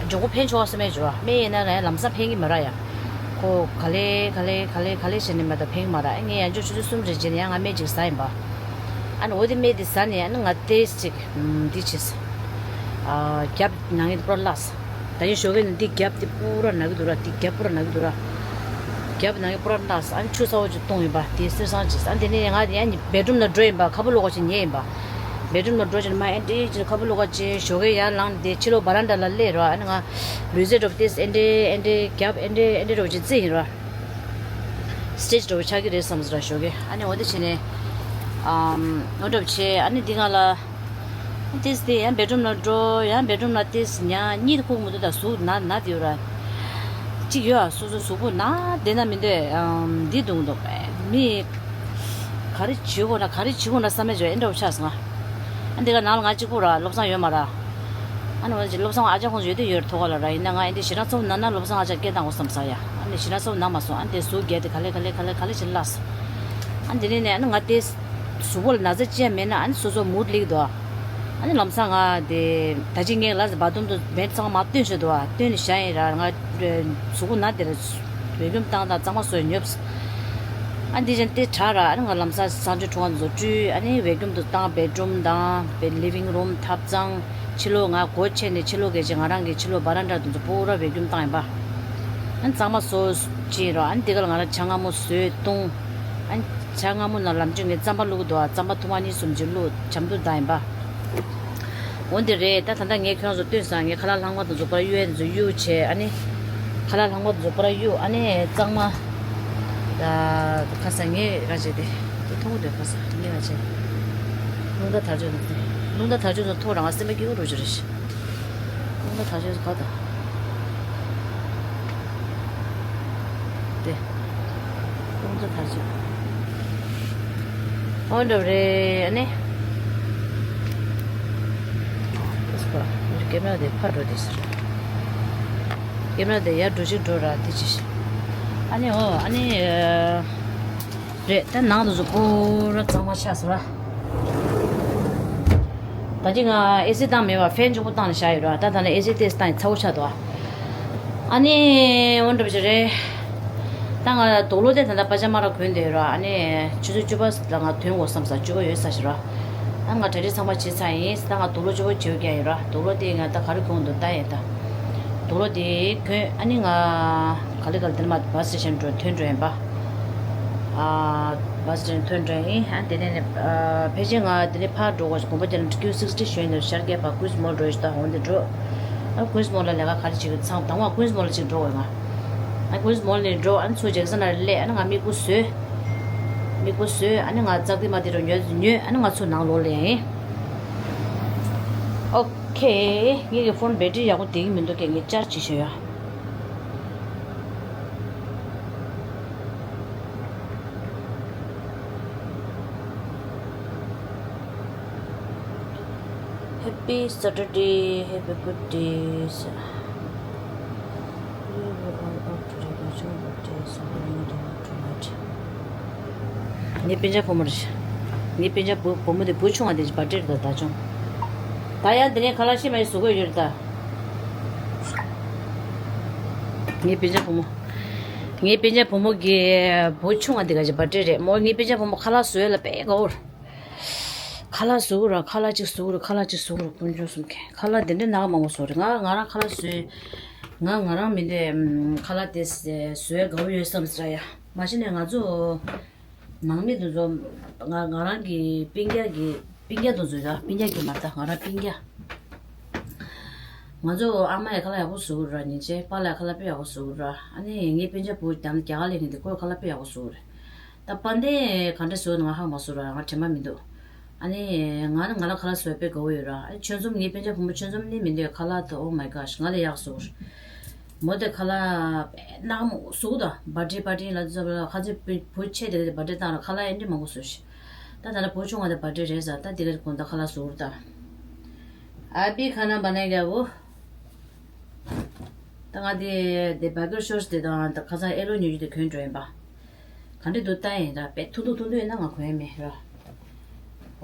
མགྱོགས་པོ་ཕན་ཆོག་སེ་སྨན་འཇུ་བ། སྨན་ཡིན་ན་ར་ཡང་ལམ་སང་ཕན་གི་མ་ར་ཡ། ཁོ་ག་ལེ་ག་ལེ་ག་ལེ་ག་ལེ་བྱས་ནས་མ་ད་ཕན་གི་མ་ར། ཨ་ངས་ཡང་ཅུ་ཆུ་ཚོད་གསུམ་རེ་རྗེས་ནས་ཡང་ང་སྨན་གཅིག་ཟ་ཡིན་པ། ཨ་ནི་འོ་དེ་སྨན་དེ་ཟ་ནས་ཨ་ནི་ང་ཏེས་ཅིག་འདི་བྱས། རྒྱབ་ནང་གི་པུ་ར་བརླགས། ད་ཡིན་ཞོགས་ཀས་ནི་འདི་རྒྱབ་དེ་པུ་ར་ན་གི་འདུག་ར། འདི་རྒྱབ་པུ་ར་ན་གི་འདུག་ར། རྒྱབ་ནང་གི་པུ་ར་བརླགས། ཨ་ནི་ཆུ་ཚ་བོ་ཅིག་བཏུང་ཡིན་པ། དེ་སེར་སང་ཅིག་ཨ་དེ་ནས་ང་དེ་ཡང་བེད་རུམ་ལ་འགྲོ་ཡིན་པ། ཁ་པོ་ལོག་ག་ཅིག་ཉལ་ཡིན་པ། བེད་རུམ་ལ་འགྲོ་ཅིག་མ་ཨེ་འདྲེ་ཅིག་ཁ་པོ་ལོག་ག་ཅིག་ཞོགས་ཀས་ཡར་ལངས་དེ་ཕྱི་ལོགས་བ་རན་ཌ་ལ་སླེབས་ར། ཨ་ནི་ང་ལུས་རྩལ་འགྲོ་དེ་ཨེ་འདྲེ་ཨེ་འདྲེ་རྒྱབ་ཨེ་འདྲེ་ཨེ་འདྲེ་འགྲོ་ཅིག་རྩི་ཡིན་ར། སི་ཊེ་ཇི་འདྲ་བོ་ཆགས་ཀྱི་རེད་བསམ་ཟེར་ར་ཞོགས་ཀས། ཨ་ནི་འོ་དེ་བྱས་ནས་ཨམ་འོ་འདྲ་བོ་བྱས། ཨ་ནི་འདི་ང་ལ་ཏིས་དེ་ཡང་བེད་རུམ་ལ་འགྲོ། ཡང་བེད་རུམ་ལ་ཏིས་ཉལ། གཉིད་ཁུག་མི་འདུག་ད་གཟུགས་ན་ན་དེ་ཡོད་ར། གཅིག་ཡོད་ཨ། སོ་སོ་གཟུགས་པོ་ན་བསྡད་ན་མི་འདོད་ཨམ་འདི་འདུག་འདུག་མི་ག་རེ་བྱེད་དགོས་ན་ག་རེ་བྱེད་དགོས་ན་བསམ་མེད་བྱོས་ཨེ་འདྲ་བོ་ཆགས་སོང་ང་། ཨ་འདི་ག་ནང་ལ་ང་གཅིག་པུ་ར། བློ་བཟང་ཡོད་མ་ར། ཨ་ནི་འོ་ཅི་བློ་བཟང་ཨ་ཅག་ཁོང་ཚོ་ཡོད་དུས་ཡོད་ཐོག་ལ་ར། ཡིན་ན་ང་ཨེ་འདི་ཞེ་དྲག་ཚོམ་ན་ན་བློ་བཟང་ཨ་ཅག་སྐད་བཏང་དགོས་བསམ་ས་ཡ། ཨ་ནི་ཞེ་དྲག་ཚོམ་ན་མ་སོང་། ཨ་ནི་དེ་གཟུགས་རྒྱས་དེ་ག་ལེ་ག་ལེ་ག་ལེ་ག་ལེ་ཕྱིན་ལགས། ཨ་ནི་དེ་ནས་ནས་ཨ་ནི་ང་དེ་གཟུགས་པོ་ལ་ན་ཚ་ཅི་ཡང་མེད་ན་ཨ་ནི་སོ་སོ་མུ་ཌི་ལེགས་འདུག་ཨ་ནི་ལམ་སང་ང་དེ་ད་ཅི་ངས་ལ་བ་དུམ་དུ་བེད་ཚང་མ་བཏོན་ཤོད་འདུག་ཨ། བཏོན་ནས་བཞག་ཡིན་ར། ང་གཟུགས་པོ་ན་དེ་ར་བེད་ཀྱུམ་བཏང་དང་གཙང་མ་བཟོས་ཉོབ། ཨ་འདི་བཞིན་དེ་དྲག་ར། ཨ་ནི་ང་ལམ་སང་གསང་སྤྱོད་ཁྲུང་ཁ་འཛུགས་སྐྲུན། ཨ་ནི་བེད་ཀྱུམ་དུ་བཏང་བེད་རུམ་དང་བེད་ལི་ཝིང་རུམ་ཐབ་ཚང་། ཕྱི་ལོགས་ང་སྒོ་ཕྱེ་ནས་ཕྱི་ལོགས་སྐད་ཆ་ང་རང་གི་ཕྱི་ལོགས་བ་རན་ཌ་དུ་ཚོ་པུ་ར་བེད་ཀྱུམ་བཏང་ཡིན་པ། ཨ་ནི་གཙང་མ་བཟོ་བྱེད་རོགས། ཨ་ནི་དེ་ག་ལ་ང་རང་ཇ་མངར་མོ་བཟོས་བཏུང་། ཨ་ནི་ཇ་མངར་མོ་ནང་ལམ་ཆུ་ངས་རྩམ་པ་བླུགས་འདུག་ཨ་རྩམ་པ་ཐུར་མ་གཉིས་གསུམ་ཅིག་བླུགས་ཇ་མདོག་བཏང་ཡིན་པ། འོ་འདི་རེད། ད་ད་ལྟ་ངས་ཁྱོད་རང་ཚོ་སྟོན་སང་ངས་ཁ་ལག་ལྷག་མ་དེ་ཚོ་པར་གཡུག་ཡས་དེ་ཚོ་གཡུག་བྱས། ཨ་ནི་ཁ་ལག་ལྷག་མ་དེ་ཚོ་པར་གཡུག་ཨ་ནི་གཙང་མ། ད་ཁ་སང་ངས་ག་བྱས་ཏེ་དེ་མཐོང་གི་འདུག་ཁ་སང་ངས་ག་བྱས། རླུང་རྟ་དར་ལྕོག་ཚོ། རླུང་རྟ་དར་ལྕོག་ཚོ་མཐོང་རང་སེམས་པ་སྐྱིད་པོ་འགྲོ་གི་རེད། རླུང་རྟ་དར་ལྕོག་ཚོ་ག་ད། དེ། རླུང་རྟ་དར་ལྕོག་འོ་འདྲ་རེད་ཨ་ནི། ཨེ་སི་པ། ཀེམ་ར་དེ་ཕར་འགྲོ་དེ་ཟེར། ཀེམ་ར་དེ་ཡར་འགྲོ་ཅིག་འགྲོ་ར་དེ་ཅི། ཨ་ནི་འོ་ཨ་ནི། རེད་ད་ནང་དུ་ཚོ་པུ་ར་གཙང་མ་ཆགས་སོང་ར། ད་ཅི་ང་ཨེ་སི་བཏང་མེད་པ་ཧྥེན་ཆུང་པོ་བཏང་ནས་བཞག་ཡོད་ར། ད་ད་ནས་ཨེ་སི་ཏེས་བཏང་ཡིན་ཚ་པོ་ཆགས་འདུག་ཨ་ནི་འོ་འདྲ་བ་ཞིག་རེད། ད་ང་དུག་ལོག་དེ་ད་ལྟ་པ་ཇ་མ་ར་གོན་བསྡད་ཡོད་ར། ཨ་ནི་ཆུ་ཚོད་བཅུ་པ་ལ་ང་ཐོན་དགོས་བསམ་ས་བཅུ་པ་ཡོལ་ས་ཞིག་ར། ཨ་ང་གྲ་སྒྲིག་ཚང་མ་བྱས་ཚར་ཡིན། ད་ང་དུག་ལོག་བཅུ་པ་བྱེད་ཀྱི་ཡོད་ར། དུག་ལོག་དེ་ང་ད་ག་རེ་གོན་འདུག་ལྟ་ཡིན་ད། དུག་ལོག་དེ་གོན་ཨ་ནི་ང་ག་ལེ་ག་ལེ་དེ་ནས་མ་བ་སི་སི་ཊེ་ཤན་འགྲོ་ཐོན་འགྲོ་ཡིན་པ། ཨ་བ་སི་སི་ཊེ་ཤན་ཐོན་འགྲོ་ཡིན། ཨ་དེ་ནས་ནི་ཨ་ཕལ་ཆེར་ང་དེ་ནས་ཕར་འགྲོ་དགོས་ཀོང་པོ་དེ་ནས་ཀིའུ་སིག་སི་ཊི་ཞོན་ནས་ཤར་རྒྱག་པ་ཀུན་སི་མོལ་འགྲོ་ཡོད་ད་འོང་དེ་འགྲོ། ཨ་ཀུན་སི་མོལ་ལ་ལས་ཀ་ག་རེ་བྱེད་ཀྱི་ཚང་དང་བ་ཀུན་སི་མོལ་ལ་ཅིག་འགྲོ་དགོས་ང་། ཨ་ཀུན་སི་མོལ་ནས་འགྲོ། ཨ་ནི་ཚུར་ཇེག་སན་ལ་སླེབས། ཨ་ནི་ང་མིག་སྤུ་བཟོས། མིག་སྤུ་བཟོས། ཨ་ནི་ང་ཙག་དེ་མ་དེ་རུ་ཉོས་ཉོས། ཨ་ནི་ང་ཚུར་ནང་ལོགས་སླེབས་ཡིན། ཨོ་ཁེ། ངེད་ཀྱི་ཕོན་བེ་ཊི་རི་ཡག་པོ་བསྡད་ཀྱི་མི་འདུག་གས། ངས་ཅར་ཇི་བྱེད་ཡ། Happy Saturday, have a good day. We will all out today, but your birthday is on the tonight. ངའི་སྤུན་ཀྱག་བུ་མོ་རེད། ངའི་སྤུན་ཀྱག་བུ་བུ་མོ་དེ་བུ་ཆུང་བ་དེ་བར་ཐི་ཌེ་རེད་ད་ད་བྱུང་། ད་ཡང་དེ་ནས་ཁ་ལག་ཤི་མ་ཡི་བཟོ་དགོས་ཡོད་རེད་ད། ངའི་སྤུན་ཀྱག་བུ་མོ། ངའི་སྤུན་ཀྱག་བུ་མོ་གི་བུ་ཆུང་བ་དེ་ག་ཅིག་བར་ཐི་ཌེ་རེད་མོ། ངའི་སྤུན་ཀྱག་བུ་མོ་ཁ་ལག་བཟོ་ཡ་ལ་དཔེ་དགའ་བོ་རེད། ཁ་ལག་བཟོ་གི་ར། ཁ་ལག་ཅིག་བཟོ་གི་ར། ཁ་ལག་ཅིག་བཟོ་གི་ར། དཀོན་མཆོག་གསུམ་མཁྱེན། ཁ་ལག་དེ་འདྲའི་ནག་མང་པོ་བཟོ་རེད། ང་ང་རང་ཁ་ལག་བཟོས། ང་ང་རང་མི་འདོད་ཁ་ལག་དེ་བཟོས་དགའ་བོ་ཡོད་བསམ་ཟེར་ཡ། མ་གཞི་ནས་ང་ཚོ་ནང་མི་དེ་ཚོ་ང་ང་རང་གི་སྤུན་ཀྱག་གི་སྤུན་ཀྱག་དེ་ཚོ་ཡ། སྤུན་ཀྱག་གི་མ་རེད་ད། ང་རང་སྤུན་ཀྱག་ང་ཚོ་ཨ་མ་ཡ་ཁ་ལག་ཡག་པོ་བཟོ་གི་ར། ཉིན་བྱེད་པཱ་ལགས་ཁ་ལག་དཔེ་ཡག་པོ་བཟོ་གི་ར། ཨ་ནི་ངའི་སྤུན་ཀྱག་བུ་དམ་རྒྱ་གར་ལ་ཡིན་དེ་ཁོས་ཁ་ལག་དཔེ་ཡག་པོ་བཟོ་གི་རེད། ད་དཔལ་ལྡན་ག་འདྲ་བཟོས་ནས་ང་ཧ་མ་སོང་ར། ང་དྲན་པ་མི་འདུག་ཨ་ནི་ང་ནི་ང་ལ་ཁ་ལག་བཟོ་དཔེ་དགའ་བོ་ཡོད་ར། ཨ་ཆོས་འཛོམས་ངའི་སྤུན་ཀྱག་བུ་མོ་ཆོས་འཛོམས་ནི་མི་འདོད་ཁ་ལག་དེ། Oh my gosh ང་ལས་ཡག་བཟོ་གི་རེད། མོ་དེ་ཁ་ལག་དཔེ་ནག་མོ་བཟོ་གི་ད། བར་ཐི་ཌེ་པར་ཊི་ལ་ཚོ་ལ་ཁ་ཚེ་བུ་ཆེ་དེ་ག་དེ་བར་ཐི་ཌེ་བཏང་ར་ཁ་ལག་ཨེ་འདྲ་མང་པོ་བཟོ་ཤི། ད་ད་ལ་བུ་ཆུང་བ་དེ་བར་ཐི་ཌེ་རེད་ཟ། ད་དེ་ག་དེ་དགོང་དག་ཁ་ལག་བཟོ་གི་རེད་ད། ཨ་བི་ཁ་ན་བ་ན་ག་བུ། ད་ང་དེ་དེ་བར་གར་ཤོར་སི་དེ་དང་ད་ཁ་སང་ཨེ་ལོ་ཉོ་རྒྱུ་དེ་གོན་འགྲོ་ཡིན་པ། ག་འདྲ་འདུག་ལྟ་ཡིན་ར། དཔེ་ཐུང་ཐུང་ཐུང་ཐུང་ཡིན་ན་ང་གོན་ཡ་མེད་ར།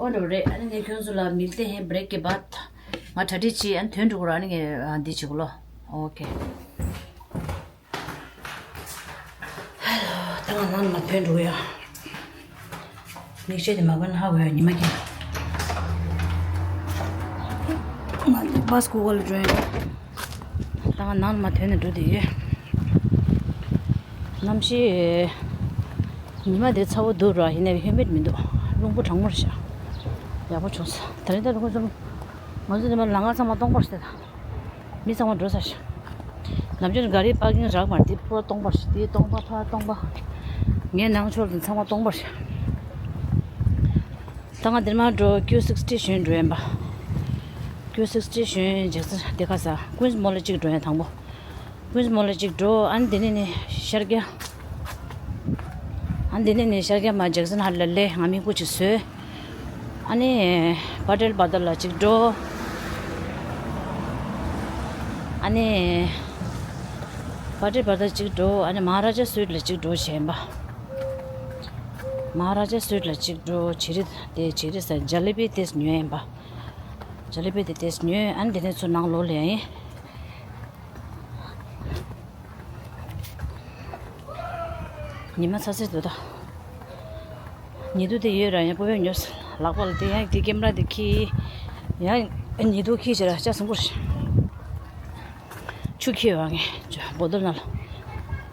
ཨོ་འགྲོ་རེད། ཨ་ནི་ངས་ཁྱོད་ཚོ་ལ་མིལ་ཏེ་ཧེ་བྷི་རེག་གི་བཱད། ང་གྲ་སྒྲིག་བྱེད། ཨ་ནི་ཐོན་འགྲོ་གི་ར། ཨ་ནི་ངས་འདི་བྱེད་གི་ལོ། ཨོ་ཁེ། ཧ་ལོ། ད་ང་ནང་ལ་ཐོན་འགྲོ་གི་ཡ། མིག་ཤེལ་དེ་མ་གོན་ཧ་གོ་ཡ་ཉི་མ་ཀྱང་། ང་འདི་བཱས་སྒུག་ག་ལ་འགྲོ་ཡིན། ད་ང་ནང་ལ་མ་ཐོན་ནས་འགྲོ་བསྡད་ཡོད། གནམ་གཤིས། ཉི་མ་དེ་ཚ་བོ་འདུག་ར། ཡིན་ནའི་ཧིའུ་མིཌ་མི་འདུག་རླུང་བུ་གྲང་མོ་རེད་ཤག་ཡག་པོ་བྱུང་སོང་། དེ་རིང་ད་རུང་ཁོ་ཚོ། ང་ཚོ་དེ་མ་ལམ་ཁ་ཚང་མ་སྟོང་པར་བྱས་ད། མི་ཚང་མ་འགྲོ་ཚར་ཤག་ནམ་རྒྱུན་ག་རེ་པར་ཀིང་རག་མ་རེད། དེ་ཕོ་སྟོང་པར་ཤག་དེ་སྟོང་པ་ཕ་སྟོང་པ། ངའི་ནང་ཆོར་དུ་ཚང་མ་སྟོང་པར་ཤག་ད་ང་འདིར་མ་འགྲོ། ཀིའུ་སིག་སི་ཊི་ཞོན་འགྲོ་ཡིན་པ། ཀིའུ་སིག་སི་ཊི་ཞོན་ཇེག་སན་དེ་ཁ་ས་ཀུན་སི་མོལ་ལ་གཅིག་འགྲོ་ཡིན་དང་པོ། ཀུན་སི་མོལ་ལ་གཅིག་འགྲོ། ཨ་ནི་དེ་ནས་ནི་ཤར་རྒྱག་ཨ་ནི་དེ་ནས་ནི་ཤར་རྒྱག་མ་ཇེག་སན་ཧར་ལ་སླེབས། ང་མིག་སྤུ་གཅིག་བཟོས། ཨ་ནི་པ་ཊེལ་བྷ་དར་ལ་གཅིག་འགྲོ། ཨ་ནི་པ་ཊེལ་བྷ་དར་གཅིག་འགྲོ། ཨ་ནི་མ་ཧ་ར་ཇ་སུའིཊ་ལ་གཅིག་འགྲོ་བྱས་ཡིན་པ། མ་ཧ་ར་ཇ་སུའིཊ་ལ་གཅིག་འགྲོ། བྱི་རིལ་དེ་བྱི་རིལ་ཟེར་ཇ་ལི་བི་དེ་ཉོས་ཡིན་པ། ཇ་ལི་བི་དེ་དེ་ཉོས། ཨ་ནི་དེ་ནས་ཚུར་ནང་ལོགས་ལ་ཡིན། ཉི་མ་ཚ་ཚ་འདུག་ད། ཉི་གདུགས་དེ་ཡོད་ར། ཡང་སྤོ་བོས་ཉོས་ལག་པ་ལ། དེ་ཡང་དེ་ཀེམ་ར་དེ་ཁྱེར། ཡང་ཉི་གདུགས་ཁྱེར་བྱས་ར་ལྕགས་ཟིན་པོ་རེད། ཆུ་ཁྱེར་བ་ངས་བོ་ཏོལ་ནང་ལ།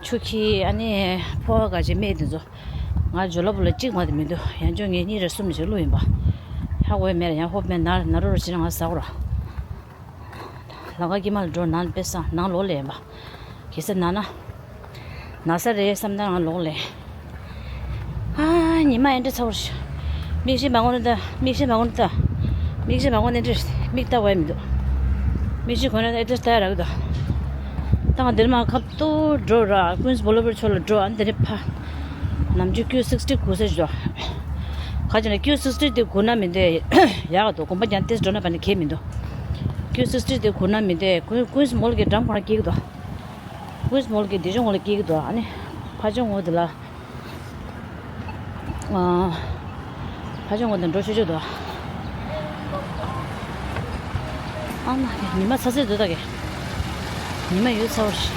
ཆུ་ཁྱི་ཨ་ནི་ཕོ་བ་ག་ཅིག་སྨད་དེ་ཚོ། ང་ཇོ་ལ་བུ་ལ་གཅིག་མ་དེ་མི་འདུག་ཡང་ཅོ་ངས་གཉིས་རེ་གསུམ་ཞིག་བླུགས་ཡིན་པ། ཧ་གོ་ཡ་མེད་ལ་ཡང་ཧོབ་མེད་ན་ན་རོ་རོ་ཕྱི་ན་ང་ཟ་གོ་ར། ལམ་ཁ་དཀྱིལ་མ་ལ་འགྲོ་ནང་དཔེ་སང་ནང་ལོག་ལས་ཡིན་པ། གེ་སར་ན་ན། ན་ས་རེད་བསམ་ན་ང་ལོག་ལས། ཨ། ཉི་མ་ཨེ་འདྲ་ཚ་བོར་ཤི། མིག་ཤེལ་མ་གོན་ན་ད། མིག་ཤེལ་མ་གོན་ན་ད། མིག་ཤེལ་མ་གོན་ན་ཨེ་འདྲ་མིག་ལྟ་བ་མི་འདུག་མིག་ཤེལ་གོན་ན་ཨེ་འདྲ་ལྟ་ཡ་རག་གི་འདུག་ད་ང་འདིར་མ་ཁབ་ཏུ་འགྲོ་ར། ཀུན་སི་བོ་ལོ་བར་ཕྱོགས་ལ་འགྲོ། ཨ་ནི་དེ་ནས་ཕ། ནམ་རྒྱུན་ཀིའུ་སིག་སི་ཊི་གུ་ས་ཞིག་འགྲོ། ཁ་ཅིག་ན་ཀིའུ་སིག་སི་ཊི་དེ་གུ་ན་མི་འདོད་ཡག་གི་འདུག་དགོན་པ་ཀྱང་ཏེས་འགྲོ་ན་བ་ནི་གལ་མི་འདུག་ཀིའུ་སིག་སི་ཊི་དེ་གུ་ན་མི་འདོད། ཀུན་ཀུན་སི་མོལ་གྱི་འགྲམ་ཁོ་ན་སྐྱེལ་གི་འདུག་ཀུན་སི་མོལ་གྱི་འདི་ཅུང་ངོ་ལ་སྐྱེལ་གི་འདུག་ཨ་ནི་ཕ་ཅུང་ངོ་དེ་ལ། ཨ། ཕ་ཆུང་ངོ་དང་འགྲོ་ཆོག་ཆོག་འདུག་ཨ་མ་ཉི་མ་ཚ་ཚ་འདུག་ད་གེ་ཉི་མ་ཡོད་ཚ་བོ་རེད།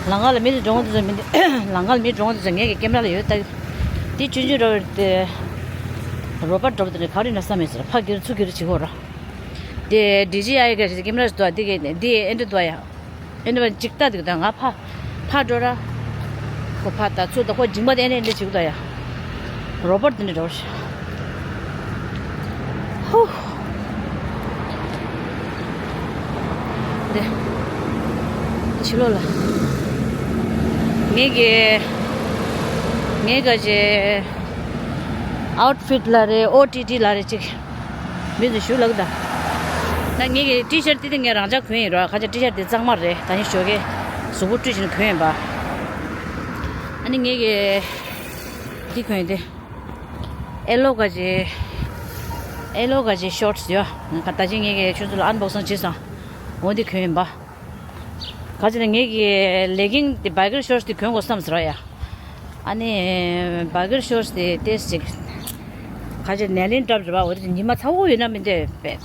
ལམ་ཁ་ལ་མི་འགྲོ་འདུག་ཚོ་མི་འདུག་ལམ་ཁ་ལ་མི་འགྲོ་འདུག་ཚོ་ངས་ཀྱི་ཀེམ་ར་ལ་ཡོད་ད། དེ་ཆུང་ཆུང་འགྲོ་བར་དེ། རོ་པ་འགྲོ་བ་དེ་ནས་ག་རེ་ན་བསམ་མེད་ཟེར་ཕ་སྒེར་ཚུར་སྒེར་བྱེད་ཀྱི་ཡོད་ར། དེ་ཌི་ཇི་ཨའི་ག་ཞིག་ཀེམ་ར་ཞིག་འདུག་ཨ་དེ་གས་དེ་ཨེ་འདྲ་འདུག་ཨ་ཡ། ཨེ་འདྲ་བ་ཅིག་ལྟ་འདུག་ད་ང་ཕ། ཕ་འགྲོ་ར། ཁོ་ཕ་ད་ཚུར་ད་ཁོ་མཇིང་པ་དེ་ཨེ་འདྲ་འདྲ་བྱེད་ཀྱི་འདུག་ཨ་ཡ། རོ་པོཊ་དེ་འདྲ་འགྲོ་ར། ཧུ། དེ། ཕྱི་ལོགས་ལ། ངེད་ཀྱི། ངེད་ཀྱི་ཨའུཊ་ཕིཊ་ལ་རེད་ཨོ་ཊི་ཊི་ལ་རེད་ཅིག་མི་ཚོས་ཞུ་ལབ་ཀྱི་འདུག་ད་ངེད་ཀྱི་ཊི་ཤར་ཊི་དེ་ངས་རང་འཇགས་གོན་ཡིན་རོགས། ཁ་ཆེ་ཊི་ཤར་ཊི་དེ་གཙང་མ་རེད། ད་ནི་ཞོགས་ཀས་གཟུགས་པོ་བཀྲུས་བཞིན་གོན་ཡིན་པ། ཨ་ནི་ངེད་ཀྱི་དེ་གོན་ཡིན་དེ། ཨེ་ལོ་ག་ཅེ། ཨེ་ལོ་ག་ཅེ་ཤོར་ཊི་ཡོད། ད་ཅི་ངེད་ཀྱི་ཆུ་ཚོད་ལ་ཨན་བོག་སིང་བྱས་སོང་། འོ་དེ་གོན་ཡིན་པ། ག་ཅི་ན་ངེད་ཀྱི་ལེ་གིང་དེ་བའི་ཀར་ཤོར་ཊི་དེ་གོན་དགོས་བསམ་ཟེར་བ་ཡ། ཨ་ནི། བའི་ཀར་ཤོར་ཊི་དེ་ཏེས་ཅིག་ག་ཅི་ནེ་ལིན་ཊོབ་རེད་པ། འོ་དེ་ཉི་མ་ཚ་བོ་ཡོད་ན་མི་འདོད་པས།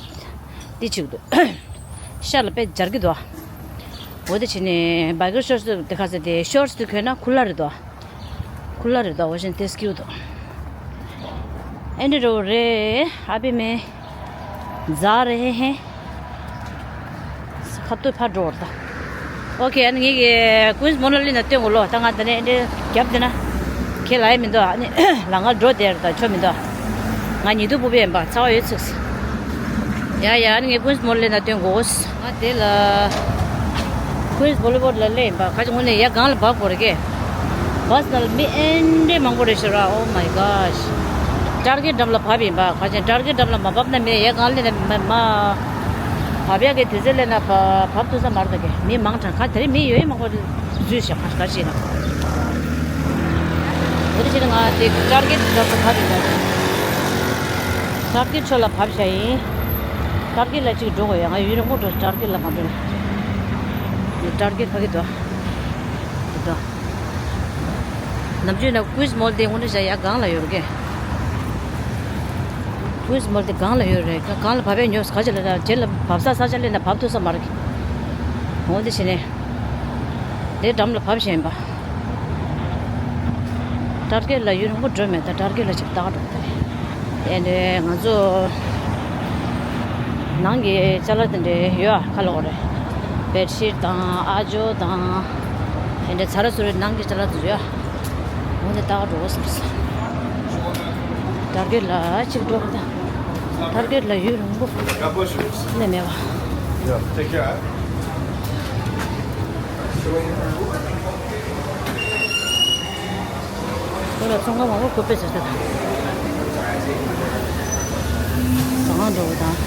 དེ་ཅིག་འདུག་ཤར་ལ་དཔེ་འབྱར་གི་འདུག་འོ་དེ་བྱས་ནས་བའི་ཀར་ཤོར་ཊི་དེ་ག་ཟེར་དེ་ཤོར་ཊི་དེ་གོན་ན་ཁུ་ལ་རེད་འདུག་ཁུ་ལ་རེད་འདུག་འོ་བྱས་ནས་ཏེས་ཀྱི་འདུག་ཨེ་འདྲ་རོ་རེད་ཨ་པི་མེ། ཛ་རེ་ཧེ་ཧེ། ཁ་ཏོ་ཕར་འགྲོ་བར་ད། ཨོ་ཁེ། ཨ་ནི་ངེད་ཀྱི་ཀུན་སི་མོ་ན་ལི་ན་སྟོན་དགོས་ལོ། ད་ང་འདི་ནས་འདི་རྒྱབ་འདི་ན་ཁེ་ལ་ཡ་མི་འདུག་ཨ་ནི་ལ་ང་འགྲོ་བསྡད་ར་ད་ཆོ་མི་འདུག་ང་ཉི་དུ་སྤུ་པའི་ཡིན་པ་ཚ་བ་ཡོད་ཚིགས། ཡ་ཡ། ཨ་ནི་ངས་ཀུན་སི་མོ་ན་ལི་ན་སྟོན་དགོས། ང་དེ་ལ་ཀུན་སི་བོ་ལི་བོཌ་ལ་སླེབས་ཡིན་པ། ཁ་ཅིག་ངོ་ནས་ཡ་སྒང་ལ་བབས་དགོས་རེད་ཀེ། བ་སི་ནང་ལ་མི་ཨེ་འདྲའི་མང་པོ་རེད་ཤག་ར། Oh my gosh. ཊར་གེཊ་འགྲམ་ལ་བབས་ཡིན་པ། ག་ཅན་ཊར་གེཊ་འགྲམ་ལ་མ་བབས་ན་མི་ཡ་གང་ལས་ན་མ་མ། བབས་ཡག་གི་དུས་ཚོད་སླེབས་ན་བ་བབས་ཐུབ་ས་མ་རེད་ད་གེ། མི་མང་དྲགས་ག་དེ་རིང་མི་ཡོད་ཡ་མང་པོ་འཛུལ་ཤག་ག་ག་ཅི་ན། འོ་དེ་བྱས་ན་ང་དེ་ཊར་གེཊ་འགྲམ་ལ་བབས་ཡིན་པ། ཊར་གེཊ་ཕྱོགས་ལ་བབས་ཤག་ཡིན། ཊར་གེཊ་ལ་གཅིག་འགྲོ་དགོས་ཡ། ང་ཡུན་རིང་པོ་འགྲོ་ཊར་གེཊ་ལ་མ་འགྲོ་ན། ཊར་གེཊ་ཕ་གི་འདུག་ཨ། འདི་འདུག་ནམ་རྒྱུན་ན་ཀུན་སི་མོལ་དེ་དངོས་གནས་བྱ་ཡ་སྒང་ལ་ཡོད་རེད་ཀེ། ཀུན་སི་མོལ་དེ་སྒང་ལ་ཡོད་རེད། སྒང་ལ་བབས་ཡ་ཉོ་ག་ཅི་ལ་ན་རྗེས་ལ་བབས་ས་ས་ཆ་ལས་ན་བབས་ཐུབ་ས་མ་རེད་ཀེ། འོ་འདི་བྱས་ནས། དེ་འགྲམ་ལ་བབས་བཞིན་པ། ཊར་གེཊ་ལ་ཡུན་རིང་པོ་འགྲོ་མེད་ད། ཊར་གེཊ་ལ་ཅིག་ལྟ་ག་འགྲོ་གི་རེད། དེ་ནས་ང་ཚོ་ནང་གི་ཅ་ལག་དེ་འདྲ་ཡོད་ཨ། ཁ་ལོག་རེད། བེཌ་ཤིཊ་དང་ཨ་ཇོ་དང་། དེ་འདྲ་ཚ་ར་སུ་རེད། ནང་གི་ཅ་ལག་དེ་ཡོད་ཨ། འོ་དེ་ལྟ་ག་འགྲོ་དགོས་བསམ་སོང་། ཊར་གེཊ་ལ་ཅིག་འགྲོ་གི་ད། ཊར་གེཊ་ལ་ཡུན་རིང་པོ་སླེབས་མེད་པ། Yeah, take care. ཁོ་ལ་ཚོང་ཁང་མང་པོ་བཀོད་པའི་ཟེར་ཏེ། གང་འགྲོ་གི་དང་།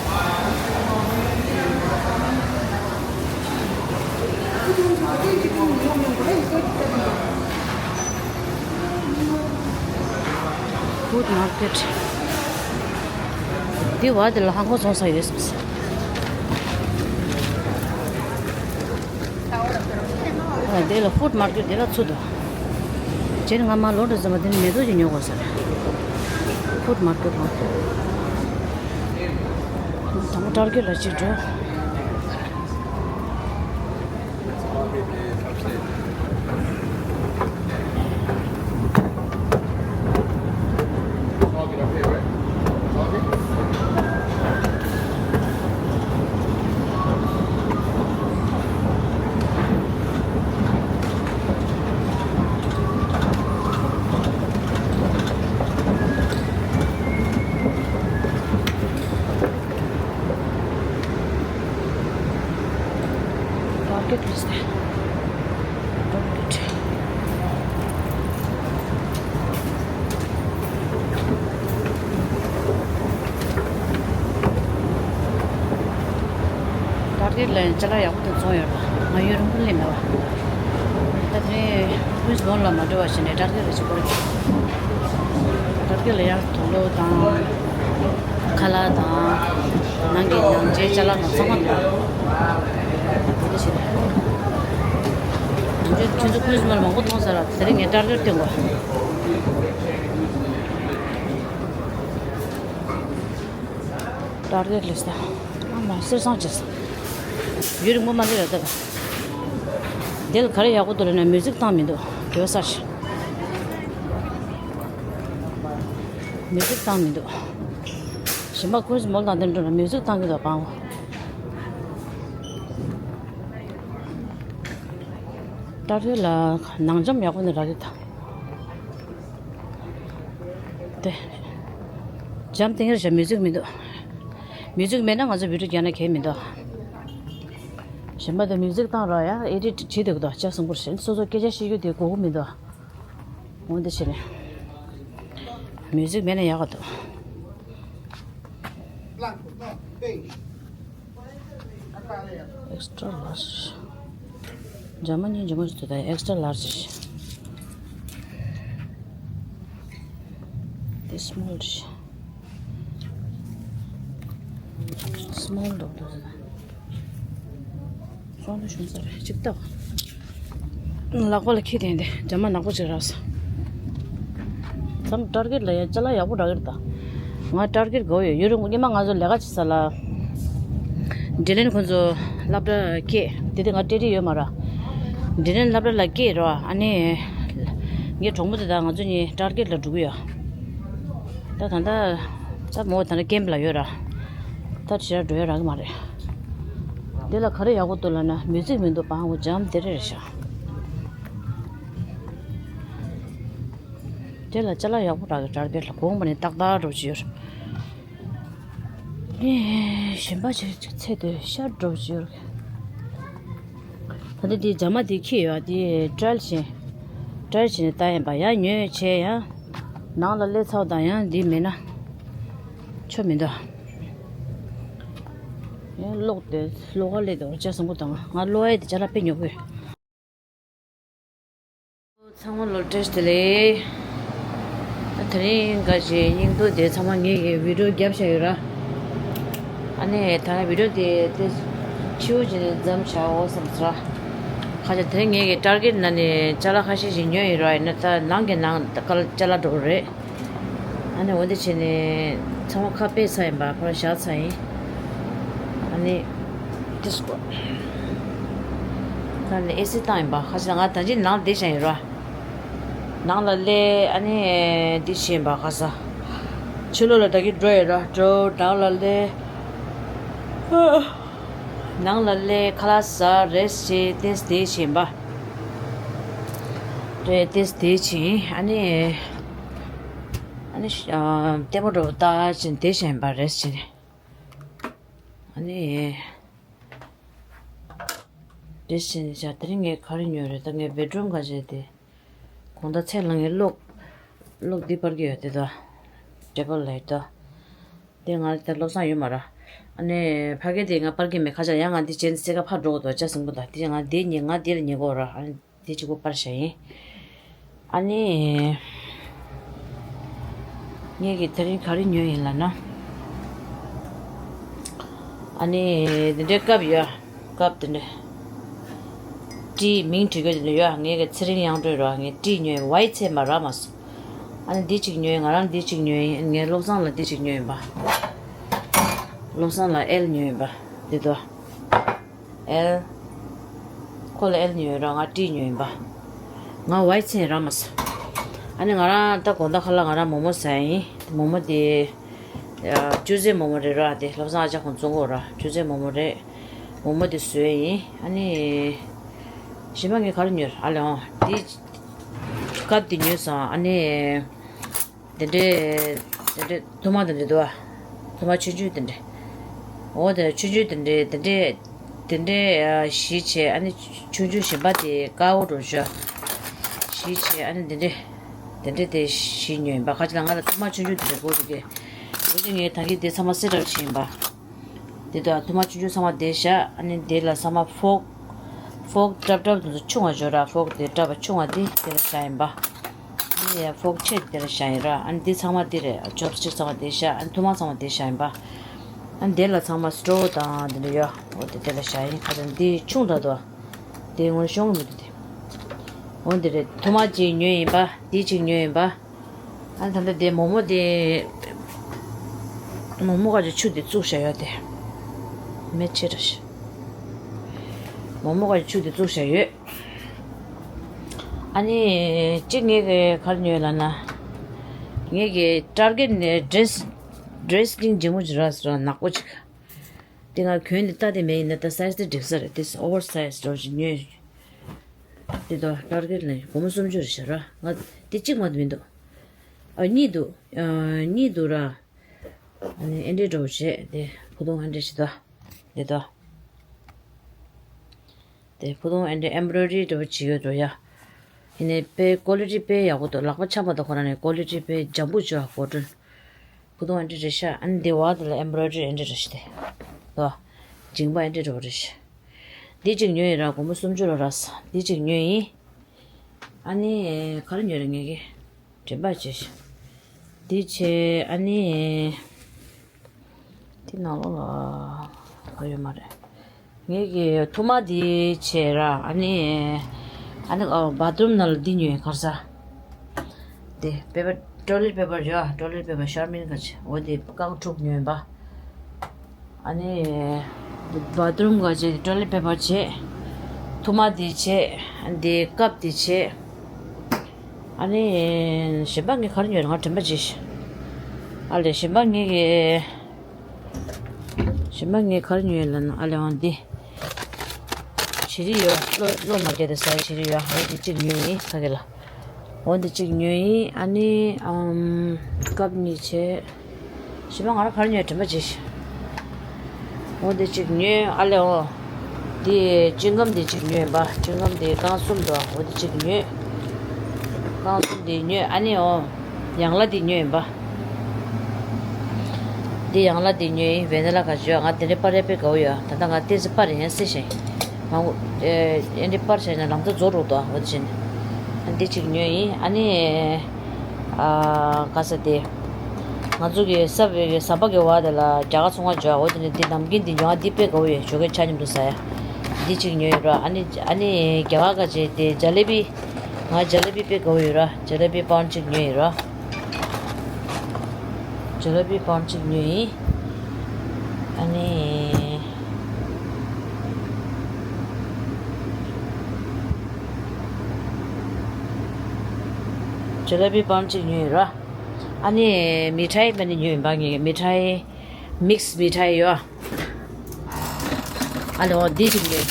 ཧྥུཌ་མར་ཀེཊ། འདི་བ་འདི་ལ་ཧང་གོ་ཚོང་ས་ཡོད་ཟེར། ཨ། འདི་ལ་ཧྥུཌ་མར་ཀེཊ་འདི་ལ་ཚུད་དོ། རྗེས་ནས་ང་མ་ལོ་འདྲ་ཟེར་མ་འདི་ནི་མེ་ཏོག་ཅིག་ཉོ་དགོས་ཟེར། ཧྥུཌ་མར་ཀེཊ་ལ། དང་པོ་ཊར་གེཊ་ལ་ཅིག་འགྲོ། ཊར་གེཊ་ལ་ཡང་ཅ་ལག་ཡག་པོ་དེ་བཙོང་ཡོད་ར། ང་ཡུན་རིང་པོ་སླེབས་མེད་པ། ད་དེ་རིང་ཀུན་སྨོན་ལ་མ་འགྲོ་བ་བྱས་ནས་ཊར་གེཊ་ལ་ཅིག་སྐོར་གྱི། ཊར་གེཊ་ལ་ཡང་དུག་ལོག་དང་། ཁ་ལག་དང་། ནང་གི་ནང་ཆས་ཅ་ལག་དང་ཚང་མ་འདུག་དེ་འདྲ་བྱས་ནས། ང་ཚོས་ཁྱོད་ཚོ་ཀུན་སྨོན་ལ་མང་པོ་མཐོང་ཚར་ར། དེ་རིང་ངས་ཊར་གེཊ་སྟོན་དགོས། ཊར་གེཊ་ལས་ས། ཨ་མ་གསེར་སྲང་བྱས། ཡུན་རིང་པོ་མ་སླེབས་ར་ད། འདི་ལ་ག་རེ་ཡག་པོ་འདུག་ལབ་ན་མིའུ་ཛིག་བཏང་མི་འདུག་དེ་བ་སར་ཤི། མིའུ་ཛིག་བཏང་མི་འདུག་གཞན་པ་ཀུན་སྨོན་དང་འདི་འགྲོ་ན་མིའུ་ཛིག་བཏང་གི་འདུག་པང་། ཊར་གེཊ་ལ་ནང་འཇམ་ཡག་པོ་ནི་རག་གི་འདུག་དེ། འཇམ་སྟེང་རེ་བཞག་མིའུ་ཛིག་མི་འདུག་མིའུ་ཛིག་མེད་ན་ང་ཚོ་བི་ཌིའོ་རྒྱག་ན་གལ་མི་འདུག་གཞན་པ་དེ་མིའུ་ཛིག་བཏང་རོགས་ཡ། ཨེ་ཌིཊ་བྱེད་འདོད་འདུག་ཅག་གསུང་པོར་ཞེན་སོ་སོ་སྐད་ཆ་བཤད་རྒྱུ་དེ་དགོས་ཀྱི་མི་འདུག་འོ་འདི་བྱས་ནས། མིའུ་ཛིག་མེད་ན་ཡག་ག་འདུག Blanco, no, beige. Extra large. འཇམ་མ་གཉིས་འཇམ་མ་ཞིག་འདུག་ད་ཨེག་སི་ཊ་ར་ལར་ཇི་ཞིག་དེ་སི་མོལ་ཞིག་སི་མོལ་འདུག་འདུག་ཟེར། སོང་དུ་བྱུང་ས་རེད་ཅིག་ལྟ། ལག་པ་ལ་ཁྱི་དེ་འདི་འཇམ་མ་ནག་པོ་ཅིག་རག་སོང་། མཚམས་ཊར་གེཊ་ལ་ཡ་ཅ་ལག་ཡག་པོ་རག་གི་རེད་ད། ང་ཊར་གེཊ་དགའ་པོ་ཡོད། ཡུན་རིང་པོ་སྔོན་མ་ང་ཚོ་ལས་ཀ་བྱེད་ས་ལ། དྲིན་ལན་ཁོང་ཚོ་སློབ་གྲྭ་སྐྱེལ་དེ་དུས་ང་ཊེ་རི་ཡོད་མ་ར། དྲིན་ལན་སློབ་གྲྭ་ལ་སྐྱེལ་རོགས་ཨ་ནི། ངའི་གྲོགས་མོ་དེ་དང་ང་ཚོ་གཉིས་ཊར་གེཊ་ལ་འགྲོ་གི་ཡོད། ད་ད་ལྟ། ད་མོ་ད་ལྟ་ཀེམ་ལ་ཡོད་ར། ད་ཕྱིར་འགྲོ་ཡ་རག་གི་མ་རེད། དེ་ལ་ག་རེ་ཡག་པོ་འདུག་ལབ་ན་མིའུ་ཛིག་མི་འདུག་པང་འོ་འཇམ་དེ་རེད་ཤག་དེ་ལ་ཅ་ལག་ཡག་པོ་རག་གི་ཊར་གེཊ་ལ་གོང་པ་ནས་ཏག་ཏག་འགྲོ་བཞིན་ཡོད། ཨེ། གཞན་པ་ཞིག་ཅིག་ཚེ་དེ་ཤར་འགྲོ་བཞིན་ཡོད། ད་ལྟ་དེ་འཇམ་མ་དེ་ཁྱི་ཡོད་དེ་ཊ་རའེལ་བྱས། ཊ་རའེལ་བྱས་ནས་ལྟ་ཡིན་པ་ཡང་ཉོས་བྱས་ཡང་། ནང་ལ་སླེབས་ཚར་དང་ཡང་འདི་མེད་ན། ཆོ་མི་འདུག་ཡང་གློག་དེ་གློག་ཁ་སླེབས་དེ་འོ་ཅག་སོང་པོ་དང་ང་གློག་ཨེ་དེ་ཅ་ལག་དཔེ་ཉོ་དགོས། ཚང་མ་ལོ་བཀྲ་ཤིས་བདེ་ལེགས། ད་དེ་རིང་འགའ་ཞིག་སྙིང་སྡུག་དེ་ཚང་མ་ངེད་ཀྱི་བི་ཌིའོ་བརྒྱབ་བཞག་ཡོད་ར། ཨ་ནི་ད་ང་བི་ཌིའོ་དེ་དེ་ཕྱི་པོ་ཅིག་ནས་མཚམས་བཞག་འོ་བསམ་ཚར། ཁ་ཆེ་དེ་རིང་ངེད་ཀྱི་ཊར་གེཊ་ནང་ནས་ཅ་ལག་ཁ་ཤས་ཤིག་ཉོས་ཡིན་ར། ཡིན་ན་ད་ནང་གི་ནང་ད་ག་ལ་ཅ་ལག་འགྲོ་གི་རེད། ཨ་ནི་འོ་འདི་བྱས་ནས་ཚང་མ་ཁ་ཕྱེ་ཚར་ཡིན་པ་ཕར་བཞག་ཚར་ཡིན། ཨ་ནི་ཏིས་ཀོ། ད་ནི་ཨེ་སི་བཏང་ཡིན་པ་ཁ་ཤས་ང་ད་ཅི་ནང་བསྡད་བཞག་ཡིན་ར། ནང་ལ་སླེབས་ཨ་ནི་འདི་བྱས་ཡིན་པ་ཁ་ས། ཕྱི་ལོགས་ལ་ད་གི་འགྲོ་ཡིན་ར། འགྲོ་ནང་ལ་སླེབས། ནང་ལ་སླེབས་ཁ་ལག་ཟ་རེས་བྱས་ཏིས་དེ་བྱས་ཡིན་པ། རེད་ཏིས་དེ་བྱས་ཨ་ནི། ཨ་ནི་ཤ་ཨ་ལྟད་མོ་འགྲོ་ལྟ་བྱས་དེ་བྱས་ཡིན་པ་རེས་བྱས། ཨ་ནི། དེ་བཞིན་བྱ་དེ་རིང་ངས་ག་རེ་ཉོས་རེད། ད་ངས་བེད་རུམ་ག་བྱས་ཏེ། གོང་ད་ཚད་ལ་ངས་གློག་གློག་འདི་པར་གྱི་ཡོད་དེ་ད། ཊེ་བལ་ལའིཊ་ད། དེ་ང་ད་བློ་བཟང་ཡོད་མ་ར། ཨ་ནི་ཕ་གི་དེ་ང་པར་གྱི་མེད་ཁ་ཆག་ཡང་ང་འདི་བྱས་ནས་སེ་ཀ་ཕར་འགྲོ་དགོས་དོ་ཅག་སྲིན་པོ་ད་དེ་ང་དེ་ཉེ་ང་དེ་ལ་ཉེ་གོ་ར། ཨ་ནི་དེ་གཅིག་པོ་པར་བྱ་ཡིན། ཨ་ནི། ངས་ཀྱི་དེ་རིང་ག་རེ་ཉོས་ཡིན་ལབ་ན། ཨ་ནི་འདི་འདྲའི་ཀབ་ཡོད། ཀབ་འདི་འདྲ། ཏི་མིང་བྲིས་ཀྱི་འདི་འདྲ་ཡོད། ངས་ཀྱི་ཚེ་རིང་དབྱངས་སྒྲོན་རོགས་ངས་ཏི་ཉོས་ཡིན། ཝའི་ཚེ་མ་རག་མ་སོང་། ཨ་ནི་འདི་གཅིག་ཉོས་ཡིན། ང་རང་འདི་གཅིག་ཉོས་ཡིན། ངའི་བློ་བཟང་ལ་འདི་གཅིག་ཉོས་ཡིན་པ། བློ་བཟང་ལ་ཨེལ་ཉོས་ཡིན་པ། འདི་དོ། ཨེལ། ཁོ་ལ་ཨེལ་ཉོས་ར་ང་ཏི་ཉོས་ཡིན་པ། ང་ཝའི་ཚེ་རག་མ་སོང་། ཨ་ནི་ང་རང་ད་དགོང་དག་ཁ་ལག་ང་རང་མོག་མོག་ཟ་ཡིན། མོག་མོག་དེ། ཨ་ཅུ་ཙེ་མོག་མོག་རེད་ར་དེ་བློ་བཟང་ཨ་ཅག་ཁོང་བཙོང་གོ་ར་ཅུ་ཙེ་མོག་མོག་རེད། མོག་མོག་དེ་བཟོས་ཡིན། ཨ་ནི། གཞན་པ་ངས་ག་རེ་ཉོས་ར་ཨ་ལེ་འོང་དེ། ཀབ་དེ་ཉོས་སོང་ཨ་ནི། དེ་འདྲའི། དེ་འདྲའི་ཐུར་མ་དེ་འདྲ་འདུག་ཨ། ཐུར་མ་ཆུང་ཆུང་དེ་འདྲ། འོ་དེ་ཆུང་ཆུང་དེ་འདྲའི་དེ་འདྲའི་དེ་འདྲའི་ཨ་བཞི་བྱས་ཨ་ནི་ཆུང་ཆུང་གཞན་པ་དེ་དཀར་པོ་འདྲ་བོ་བཞི་བྱས་ཨ་ནི་དེ་འདྲའི་དེ་འདྲའི་དེ་བཞི་ཉོས་ཡིན་པ། ཁ་ཅིག་ལ་ང་ལ་ཐུར་མ་ཆུང་ཆུང་དེ་འདྲ་དགོས་འདུག་གས། འོ་དེ་ངས་ད་གིན་དེ་ཚང་མ་སེ་ཊབ་བྱས་ཡིན་པ། དེ་དང་ཐུར་མ་ཆུང་ཆུང་ཚང་མ་དེ་བཞག་ཨ་ནི་དེ་ལ་ཚང་མ་ཕོག་ཕོག་ཏྲབ་ཏྲབ་དེ་ཚོ་ཆུང་བ་འཇོག་ར། ཕོག་དེ་ཏྲབ་པ་ཆུང་བ་དེ་དེ་ལ་བཞག་ཡིན་པ། ཨ་ནི་ཡ་ཕོག་ཆེ་དེ་ལ་བཞག་ཡིན་ར། ཨ་ནི་འདི་ཚང་མ་འདི་རེད། ཅོབ་སི་ཊིག་ཚང་མ་འདི་བཞག་ཨ་ནི་ཐུར་མ་ཚང་མ་འདི་བཞག་ཡིན་པ། ཨ་ནི་འདི་ལ་ཚང་མ་སི་ཊོ་བོ་དང་འདི་འདྲ་ཡོད། འོ་དེ་དེ་ལ་བཞག་ཡིན། ཁ་སང་འདི་ཆུང་དྲགས་འདུག་དེ་ངོ་ཤོང་གི་མི་འདུག་དེ། འོ་འདི་རེད། ཐུར་མ་གཅིག་ཉོས་ཡིན་པ། འདི་གཅིག་ཉོས་ཡིན་པ། ཨ་ནི་ད་ལྟ་དེ་མོག་མོག་དེ་མོག་མོག་ག་ཅིག་ཆུ་དེ་བཙུགས་བཞག་ཡོད་དེ། མེ་ཆེ་དྲགས་ཤག་མོག་མོག་ག་ཅིག་ཆུ་དེ་བཙུགས་བཞག་ཡོད། ཨ་ནི་གཅིག་ངས་ག་རེ་ཉོས་ལབ་ན། ངས་གི་ཊར་གེཊ་ནས་ཌི་རེ་སི་ཌི་རེ་སི་ཀིང་ལྗིད་མོ་ཅིག་རག་སོང་། ནག་པོ་ཅིག་དེ་ང་གྱོན་ནས་ལྟ་དེ་མེད། ཡིན་ན་ད་སའི་ཛི་དེ་འགྲིག་ས་རེད། དེ་ཨོ་ཝར་སའི་ཛི་འདྲ་བོ་ཅིག་ཉོས། དེ་དང་ཊར་གེཊ་ལ་སྒོར་མོ་སུམ་ཅུ་རེད་ཤག་ར། ང་དེ་གཅིག་མ་གཏོགས་མི་འདུག་ཨ་གཉིས་འདུག་ཨ་གཉིས་འདུག་ར། ཨ་ནི་ཨེ་འདྲའི་འདྲ་བོ་བྱས་དེ་བུ་ཏོང་ཨེ་འདྲའི་ཞིག་དང་། དེ་དང་། དེ་བུ་ཏོང་ཨེ་འདྲའི་ཨེམ་བྷོ་རོ་ཌི་རི་འདྲ་བོ་བྱས་ཡོད་འགྲོ་ཡ། ཡིན་ནའི་དཔེ་ཀོ་ལི་ཊི་དཔེ་ཡག་པོ་འདུག་ལག་པ་འཆང་མ་གཏོགས་ཁོ་རང་ནས་ཀོ་ལི་ཊི་དཔེ་འཇམ་པོ་བྱས་གོ་དྲན། བུ་ཏོང་ཨེ་འདྲའི་རེད་ཤག་ཨ་ནི་དེ་བ་དེ་ལ་ཨེམ་བྷོ་རོ་ཌི་རི་ཨེ་འདྲའི་རེད་ཤག་དེ། དོ། མཇིང་པ་ཨེ་འདྲའི་འདྲ་བོ་རེད་ཤག་འདི་གཅིག་ཉོས་ཡིན་ར། སྒོར་མོ་སུམ་ཅུ་ལ་རག་སོང་། འདི་གཅིག་ཉོས་ཡིན། ཨ་ནི་ག་རེ་ཉོས་རེད་ངས་ཀྱི། དྲན་པ་བརྗེད་ཤག་འདི་བྱས་ཨ་ནི། འདི་ནང་ལོགས་ལ་ག་ཡོད་མ་རེད། ངས་ཀྱི་ཐུར་མ་འདི་བྱས་ར། ཨ་ནི། ཨ་ནི་བ་ཐི་རུམ་ནང་ལ་འདི་ཉོས་ཡིན། ག་རེ་ཟ། དེ་པེ་པར་ཊོ་ལེཊ་པེ་པར་ཡོད། ཊོ་ལེཊ་པེ་པར་ཤར་མིན་ག་ཅིག་འོ་དེ་རྐང་དྲུག་ཉོས་ཡིན་པ། ཨ་ནི་བ་ཐི་རུམ་ག་ཅིག་ཊོ་ལེཊ་པེ་པར་བྱས། ཐུར་མ་དེ་བྱས། དེ་ཀབ་དེ་བྱས། ཨ་ནི་གཞན་པ་ངས་ག་རེ་ཉོས་རེད་ང་དྲན་པ་བརྗེད་ཤག་ཨ་ལས་གཞན་པ་ངས་ཀྱི། གཞན་པ་ངས་ག་རེ་ཉོས་ལབ་ན་ཨ་ལས་འོང་འདི། བྱི་རིལ་ཡོད། གློ་གློ་མ་རྒྱག་དེ་ཟ་བྱི་རིལ་ཡོད། འོ་འདི་གཅིག་ཉོས་ཡིན་ཕ་གི་ལ། འོ་འདི་གཅིག་ཉོས་ཡིན། ཨ་ནི་ཨམ་ཀབ་གཉིས་བྱས། གཞན་པ་ང་རང་ག་རེ་ཉོས་དྲན་པ་བརྗེད་ཤག་འོ་འདི་གཅིག་ཉོས་ཨ་ལས་འོ། འདི་ཅིང་ཀམ་འདི་གཅིག་ཉོས་ཡིན་པ། ཅིང་ཀམ་འདི་རྐང་གསུམ་འདུག་འོ་འདི་གཅིག་ཉོས། རྐང་གསུམ་འདི་ཉོས་ཨ་ནི་འོ། ཡང་ལ་འདི་ཉོས་ཡིན་པ། འདི་ཡང་ལ་འདི་ཉོས་ཡིན། ཝེ་ནི་ལ་ག་ཅིག་ཡོད། ང་དེ་འདྲའི་པར་རེ་དཔེ་དགའ་བོ་ཡོད། ད་ལྟ་ང་ཏོག་ཙམ་པར་ཡང་སེ་བཞིན། མང་པོ་ཨེ་འདི་པར་བྱས་ན་ལམ་ཐག་རྫོགས་འགྲོ་འདུག་འོ་དེ་བཞིན། འདི་གཅིག་ཉོས་ཡིན། ཨ་ནི་ཨ་ག་ས་དེ། ང་ཚོ་གི་ས་བའི་གི་ཟམ་པ་གི་བར་དེ་ལ་རྒྱ་གར་ཚོང་ཁང་ཅིག་ཡོད། འོ་དེ་ནས་འདི་ནམ་རྒྱུན་འདི་ཉོ། ང་འདི་དཔེ་དགའ་བོ་ཡོད། ཞོགས་ཀས་ཆ་མཉམ་དུ་ཟ་ཡ། འདི་གཅིག་ཉོས་ཡོད་ར། ཨ་ནི་ཨ་ནི་རྒྱ་གར་ག་ཅིག་དེ་ཇ་ལེ་བི། ང་ཇ་ལེ་བི་དཔེ་དགའ་བོ་ཡོད་ར། ཇ་ལེ་བི་པའུན་ཌི་གཅིག་ཉོས་ཡོད་ར། ཇ་ལེ་བི་པའུན་ཌི་གཅིག་ཉོས་ཡིན། ཨ་ནི། ཇ་ལེ་བི་པའུན་ཌི་གཅིག་ཉོས་ཡོད་ར། ཨ་ནི་མི་ཐའི་མ་ནི་ཉོས་ཡིན་པ། ངས་མི་ཐའི། མིག་སི་མི་ཐའི་ཡོད། ཨ་ལེ་འོ་འདི་གཅིག་ཉོས།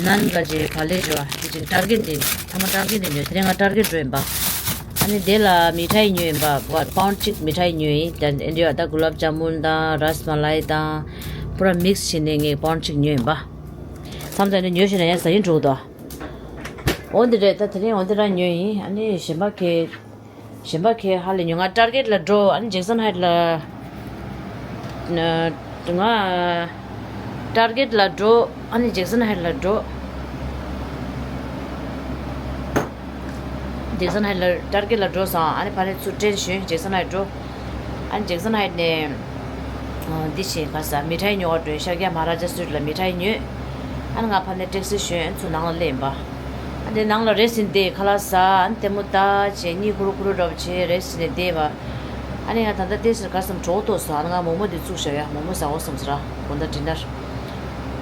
ནན་ག་ཅིག་ག་ལེ་ཅོ་འདི་གཅིག་ཊར་གེཊ་འདི། ཐ་མ་ཊར་གེཊ་འདི་ཉོས། དེ་རིང་ང་ཊར་གེཊ་འགྲོ་ཡིན་པ། ཨ་ནི་དེ་ལ་མི་ཐའི་ཉོས་ཡིན་པ། པའུན་ཌི་གཅིག་མི་ཐའི་ཉོས་ཡིན། དེ་འདི་ཡོད་ད་གུ་ལབ་ཇ་མུན་དང་རཱས་མ་ལའི་དང་། པུ་ར་མིག་སི་བྱས་ནས་ངས་པའུན་ཌི་གཅིག་ཉོས་ཡིན་པ། མཚམས་མཚམས་ནས་ཉོས་ཤེས་ན་ཡང་ཟ་ཡིན་འགྲོ་འདུག་འོ་འདི་རེད། ད་དེ་རིང་འོ་འདི་རང་ཉོས་ཡིན། ཨ་ནི་གཞན་པ་ཁྱེད། གཞན་པ་ཁྱེད་ཧ་ལས་ཉོ། ང་ཊར་གེཊ་ལ་འགྲོ། ཨ་ནི་ཇེག་སན་ཧའིཊ་ལ། ང་ཊར་གེཊ་ལ་འགྲོ། ཨ་ནི་ཇེག་སན་ཧའིཊ་ལ་འགྲོ། ཇེག་སན་ཧའིཊ་ལ་ཊར་གེཊ་ལ་འགྲོ་སོང་། ཨ་ནི་ཕ་ནས་ཚུར་ཊེན་ཞོན་ཇེག་སན་ཧའིཊ་འགྲོ། ཨ་ནི་ཇེག་སན་ཧའིཊ་ནས་འདི་བྱས་ག་ས་མི་ཐའི་ཉོ་བར་འགྲོ། ཤཱཀྱ་མ་ཧ་ར་ཇ་སུ་ཊི་ལ་མི་ཐའི་ཉོས། ཨ་ནི་ང་ཕ་ནས་ཊེག་སི་ཞོན་ཚུར་ནང་ལ་སླེབས་ཡིན་པ། ཨ་ནི་ནང་ལ་རེ་ཟིན་བསྡད། ཁ་ལག་ཟ། ཨ་ནི་ལྟད་མོ་ལྟ་བྱས་གཉིད་ཁུག་རུ་ཁུག་རུ་འདྲ་བོ་བྱས་རེ་ཟིན་ནས་བསྡད་པ། ཨ་ནི་ང་ད་ལྟ་ཏོག་ཙམ་ག་བསམ་གྲོགས་ཏོག་སོང་། ཨ་ནི་ང་མོག་མོག་འདི་བཙུགས་བཞག་ཡ། མོག་མོག་ཟ་འོ་བསམ་ཟེར་ར། དགོང་དག་ཌི་ནར།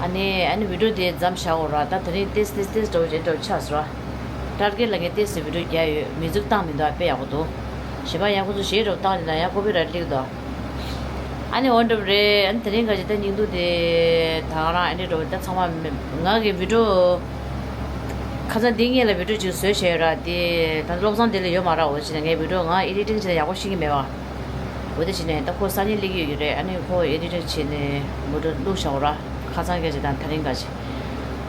ཨ་ནི་ཨ་ནི་བི་ཌིའོ་འདི་མཚམས་བཞག་འོ་ར། ད་དེ་རིང་ཏོག་ཙམ་ཏོག་ཙམ་འདྲ་བོ་བྱས་འདྲ་བོ་ཆགས་སོང་ར། ཊར་གེཊ་ལ་ངས་ཏོག་ཙམ་བི་ཌིའོ་རྒྱག་ཡོད། མི་ཛུག་བཏང་མི་འདུག་ཨ་དཔེ་ཡག་པོ་འདུག་གཞན་པ་ཡང་ཁོ་ཚོ་གཞས་འདྲ་བོ་བཏང་ཡོད་ན་ཡང་ཀོ་པི་རའིཊ་སླེབས་འདུག་ཨ་ནི་འོ་འདྲ་བོ་རེད། ཨ་ནི་དེ་རིང་ག་ཅིག་ད་སྙིང་སྡུག་དེ་ད་ག་རང་ཨ་ནི་འདྲ་བོ་ད་ཚང་མ་ང་གི་བི་ཌིའོ། ཁ་སང་འདི་སྔོན་ལ་བི་ཌིའོ་ཅིག་བཟོས་བཞག་ཡོད་ར། དེ་ད་བློ་བཟང་དེ་ལ་ཡོད་མ་ར། འོ་བྱས་ནས་ངས་བི་ཌིའོ་ང་ཨེ་ཌི་ཊིང་བྱས་ན་ཡག་པོ་ཤེས་ཀྱི་མེད་པ། འོ་དེ་བྱས་ནས་ད་ཁོ་སང་ཉིན་སླེབས་ཀྱི་ཡོད་ཀྱི་རེད། ཨ་ནི་ཁོ་ཨེ་ཌི་ཊིང་བྱས་ནས་བི་ཌིའོ་བླུགས་བཞག་འོ་ར། ཁ་སང་སྐད་ཆ་དང་དེ་རིང་ག་ཅིག་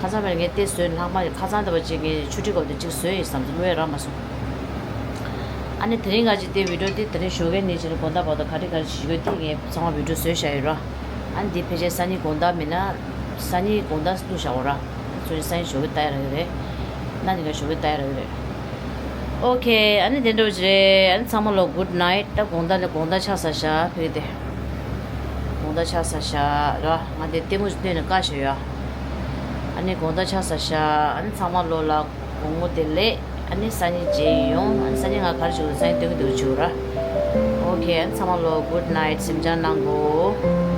ཁ་སང་བས་ངས་དེ་བཟོས་ལྷག་མ་ཁ་སང་ལྟ་བུ་ཅིག་ངས་ཆུ་ཊི་སྐབས་དེ་ཅིག་བཟོས་ཡིན་བསམ་ཚུལ་བློ་ཡང་རག་མ་སོང་། ཨ་ནི་དེ་རིང་ག་ཅིག་དེ་བི་ཌིའོ་དེ་དེ་རིང་ཞོགས་ཀའི་ནས་བྱས་ནས་དགོང་དག་བར་དུ་ག་རེ་ག་རེ་བྱེད་དགོས་དེ་ངས་ཚང་མ་བི་ཌིའོ་བཟོས་བཞག་ཡོད་ར། ཨ་ནི་འདི་ཕལ་ཆེར་སང་ཉིན་དགོང་དག་མིན་ན། སང་ཉིན་དགོང་དག་བླུགས་བཞག་འོ་ར། ཚོ་ནི་སང་ཉིན་ཞོགས་ཀས་ལྟ་ཡ་རག་གི་རེད། ན་ནི་ག་ཞོགས་ཀས་ལྟ་ཡ་རག་གི་རེད། ཨོ་ཁེ། ཨ་ནི་དེ་འདྲ་བོ་ཅིག་རེད། ཨ་ནི་ཚང་མ་ལོ་good night། ད་དགོང་དག་ལ་དགོང་དག་ཆགས་ས་ཤག་ཕེ་དེ། དགོང་དག་ཆགས་ས་ཤག་ར། ང་དེ་ལྟད་མོ་ཞིག་སྟོན་ནས་བཀག་བཞག་ཡོད། ཨ་ནི་དགོང་དག་ཆགས་ས་ཤག་ཨ་ནི་ཚང་མ་ལོ་ལ་དགོང་མོ་བདེ་ལེགས། ཨ་ནི་སང་ཉིན་མཇལ་ཡོང་། ཨ་ནི་སང་ཉིན་ང་ག་རེ་བྱེད་དགོས། སང་ཉིན་སྟོན་གྱི་འདུག་བྱེད་ར། ཨོ་ཁེ། ཨ་ནི་ཚང་མ་ལོ་good night། གཟིམ་འཇག་གནང་གོ།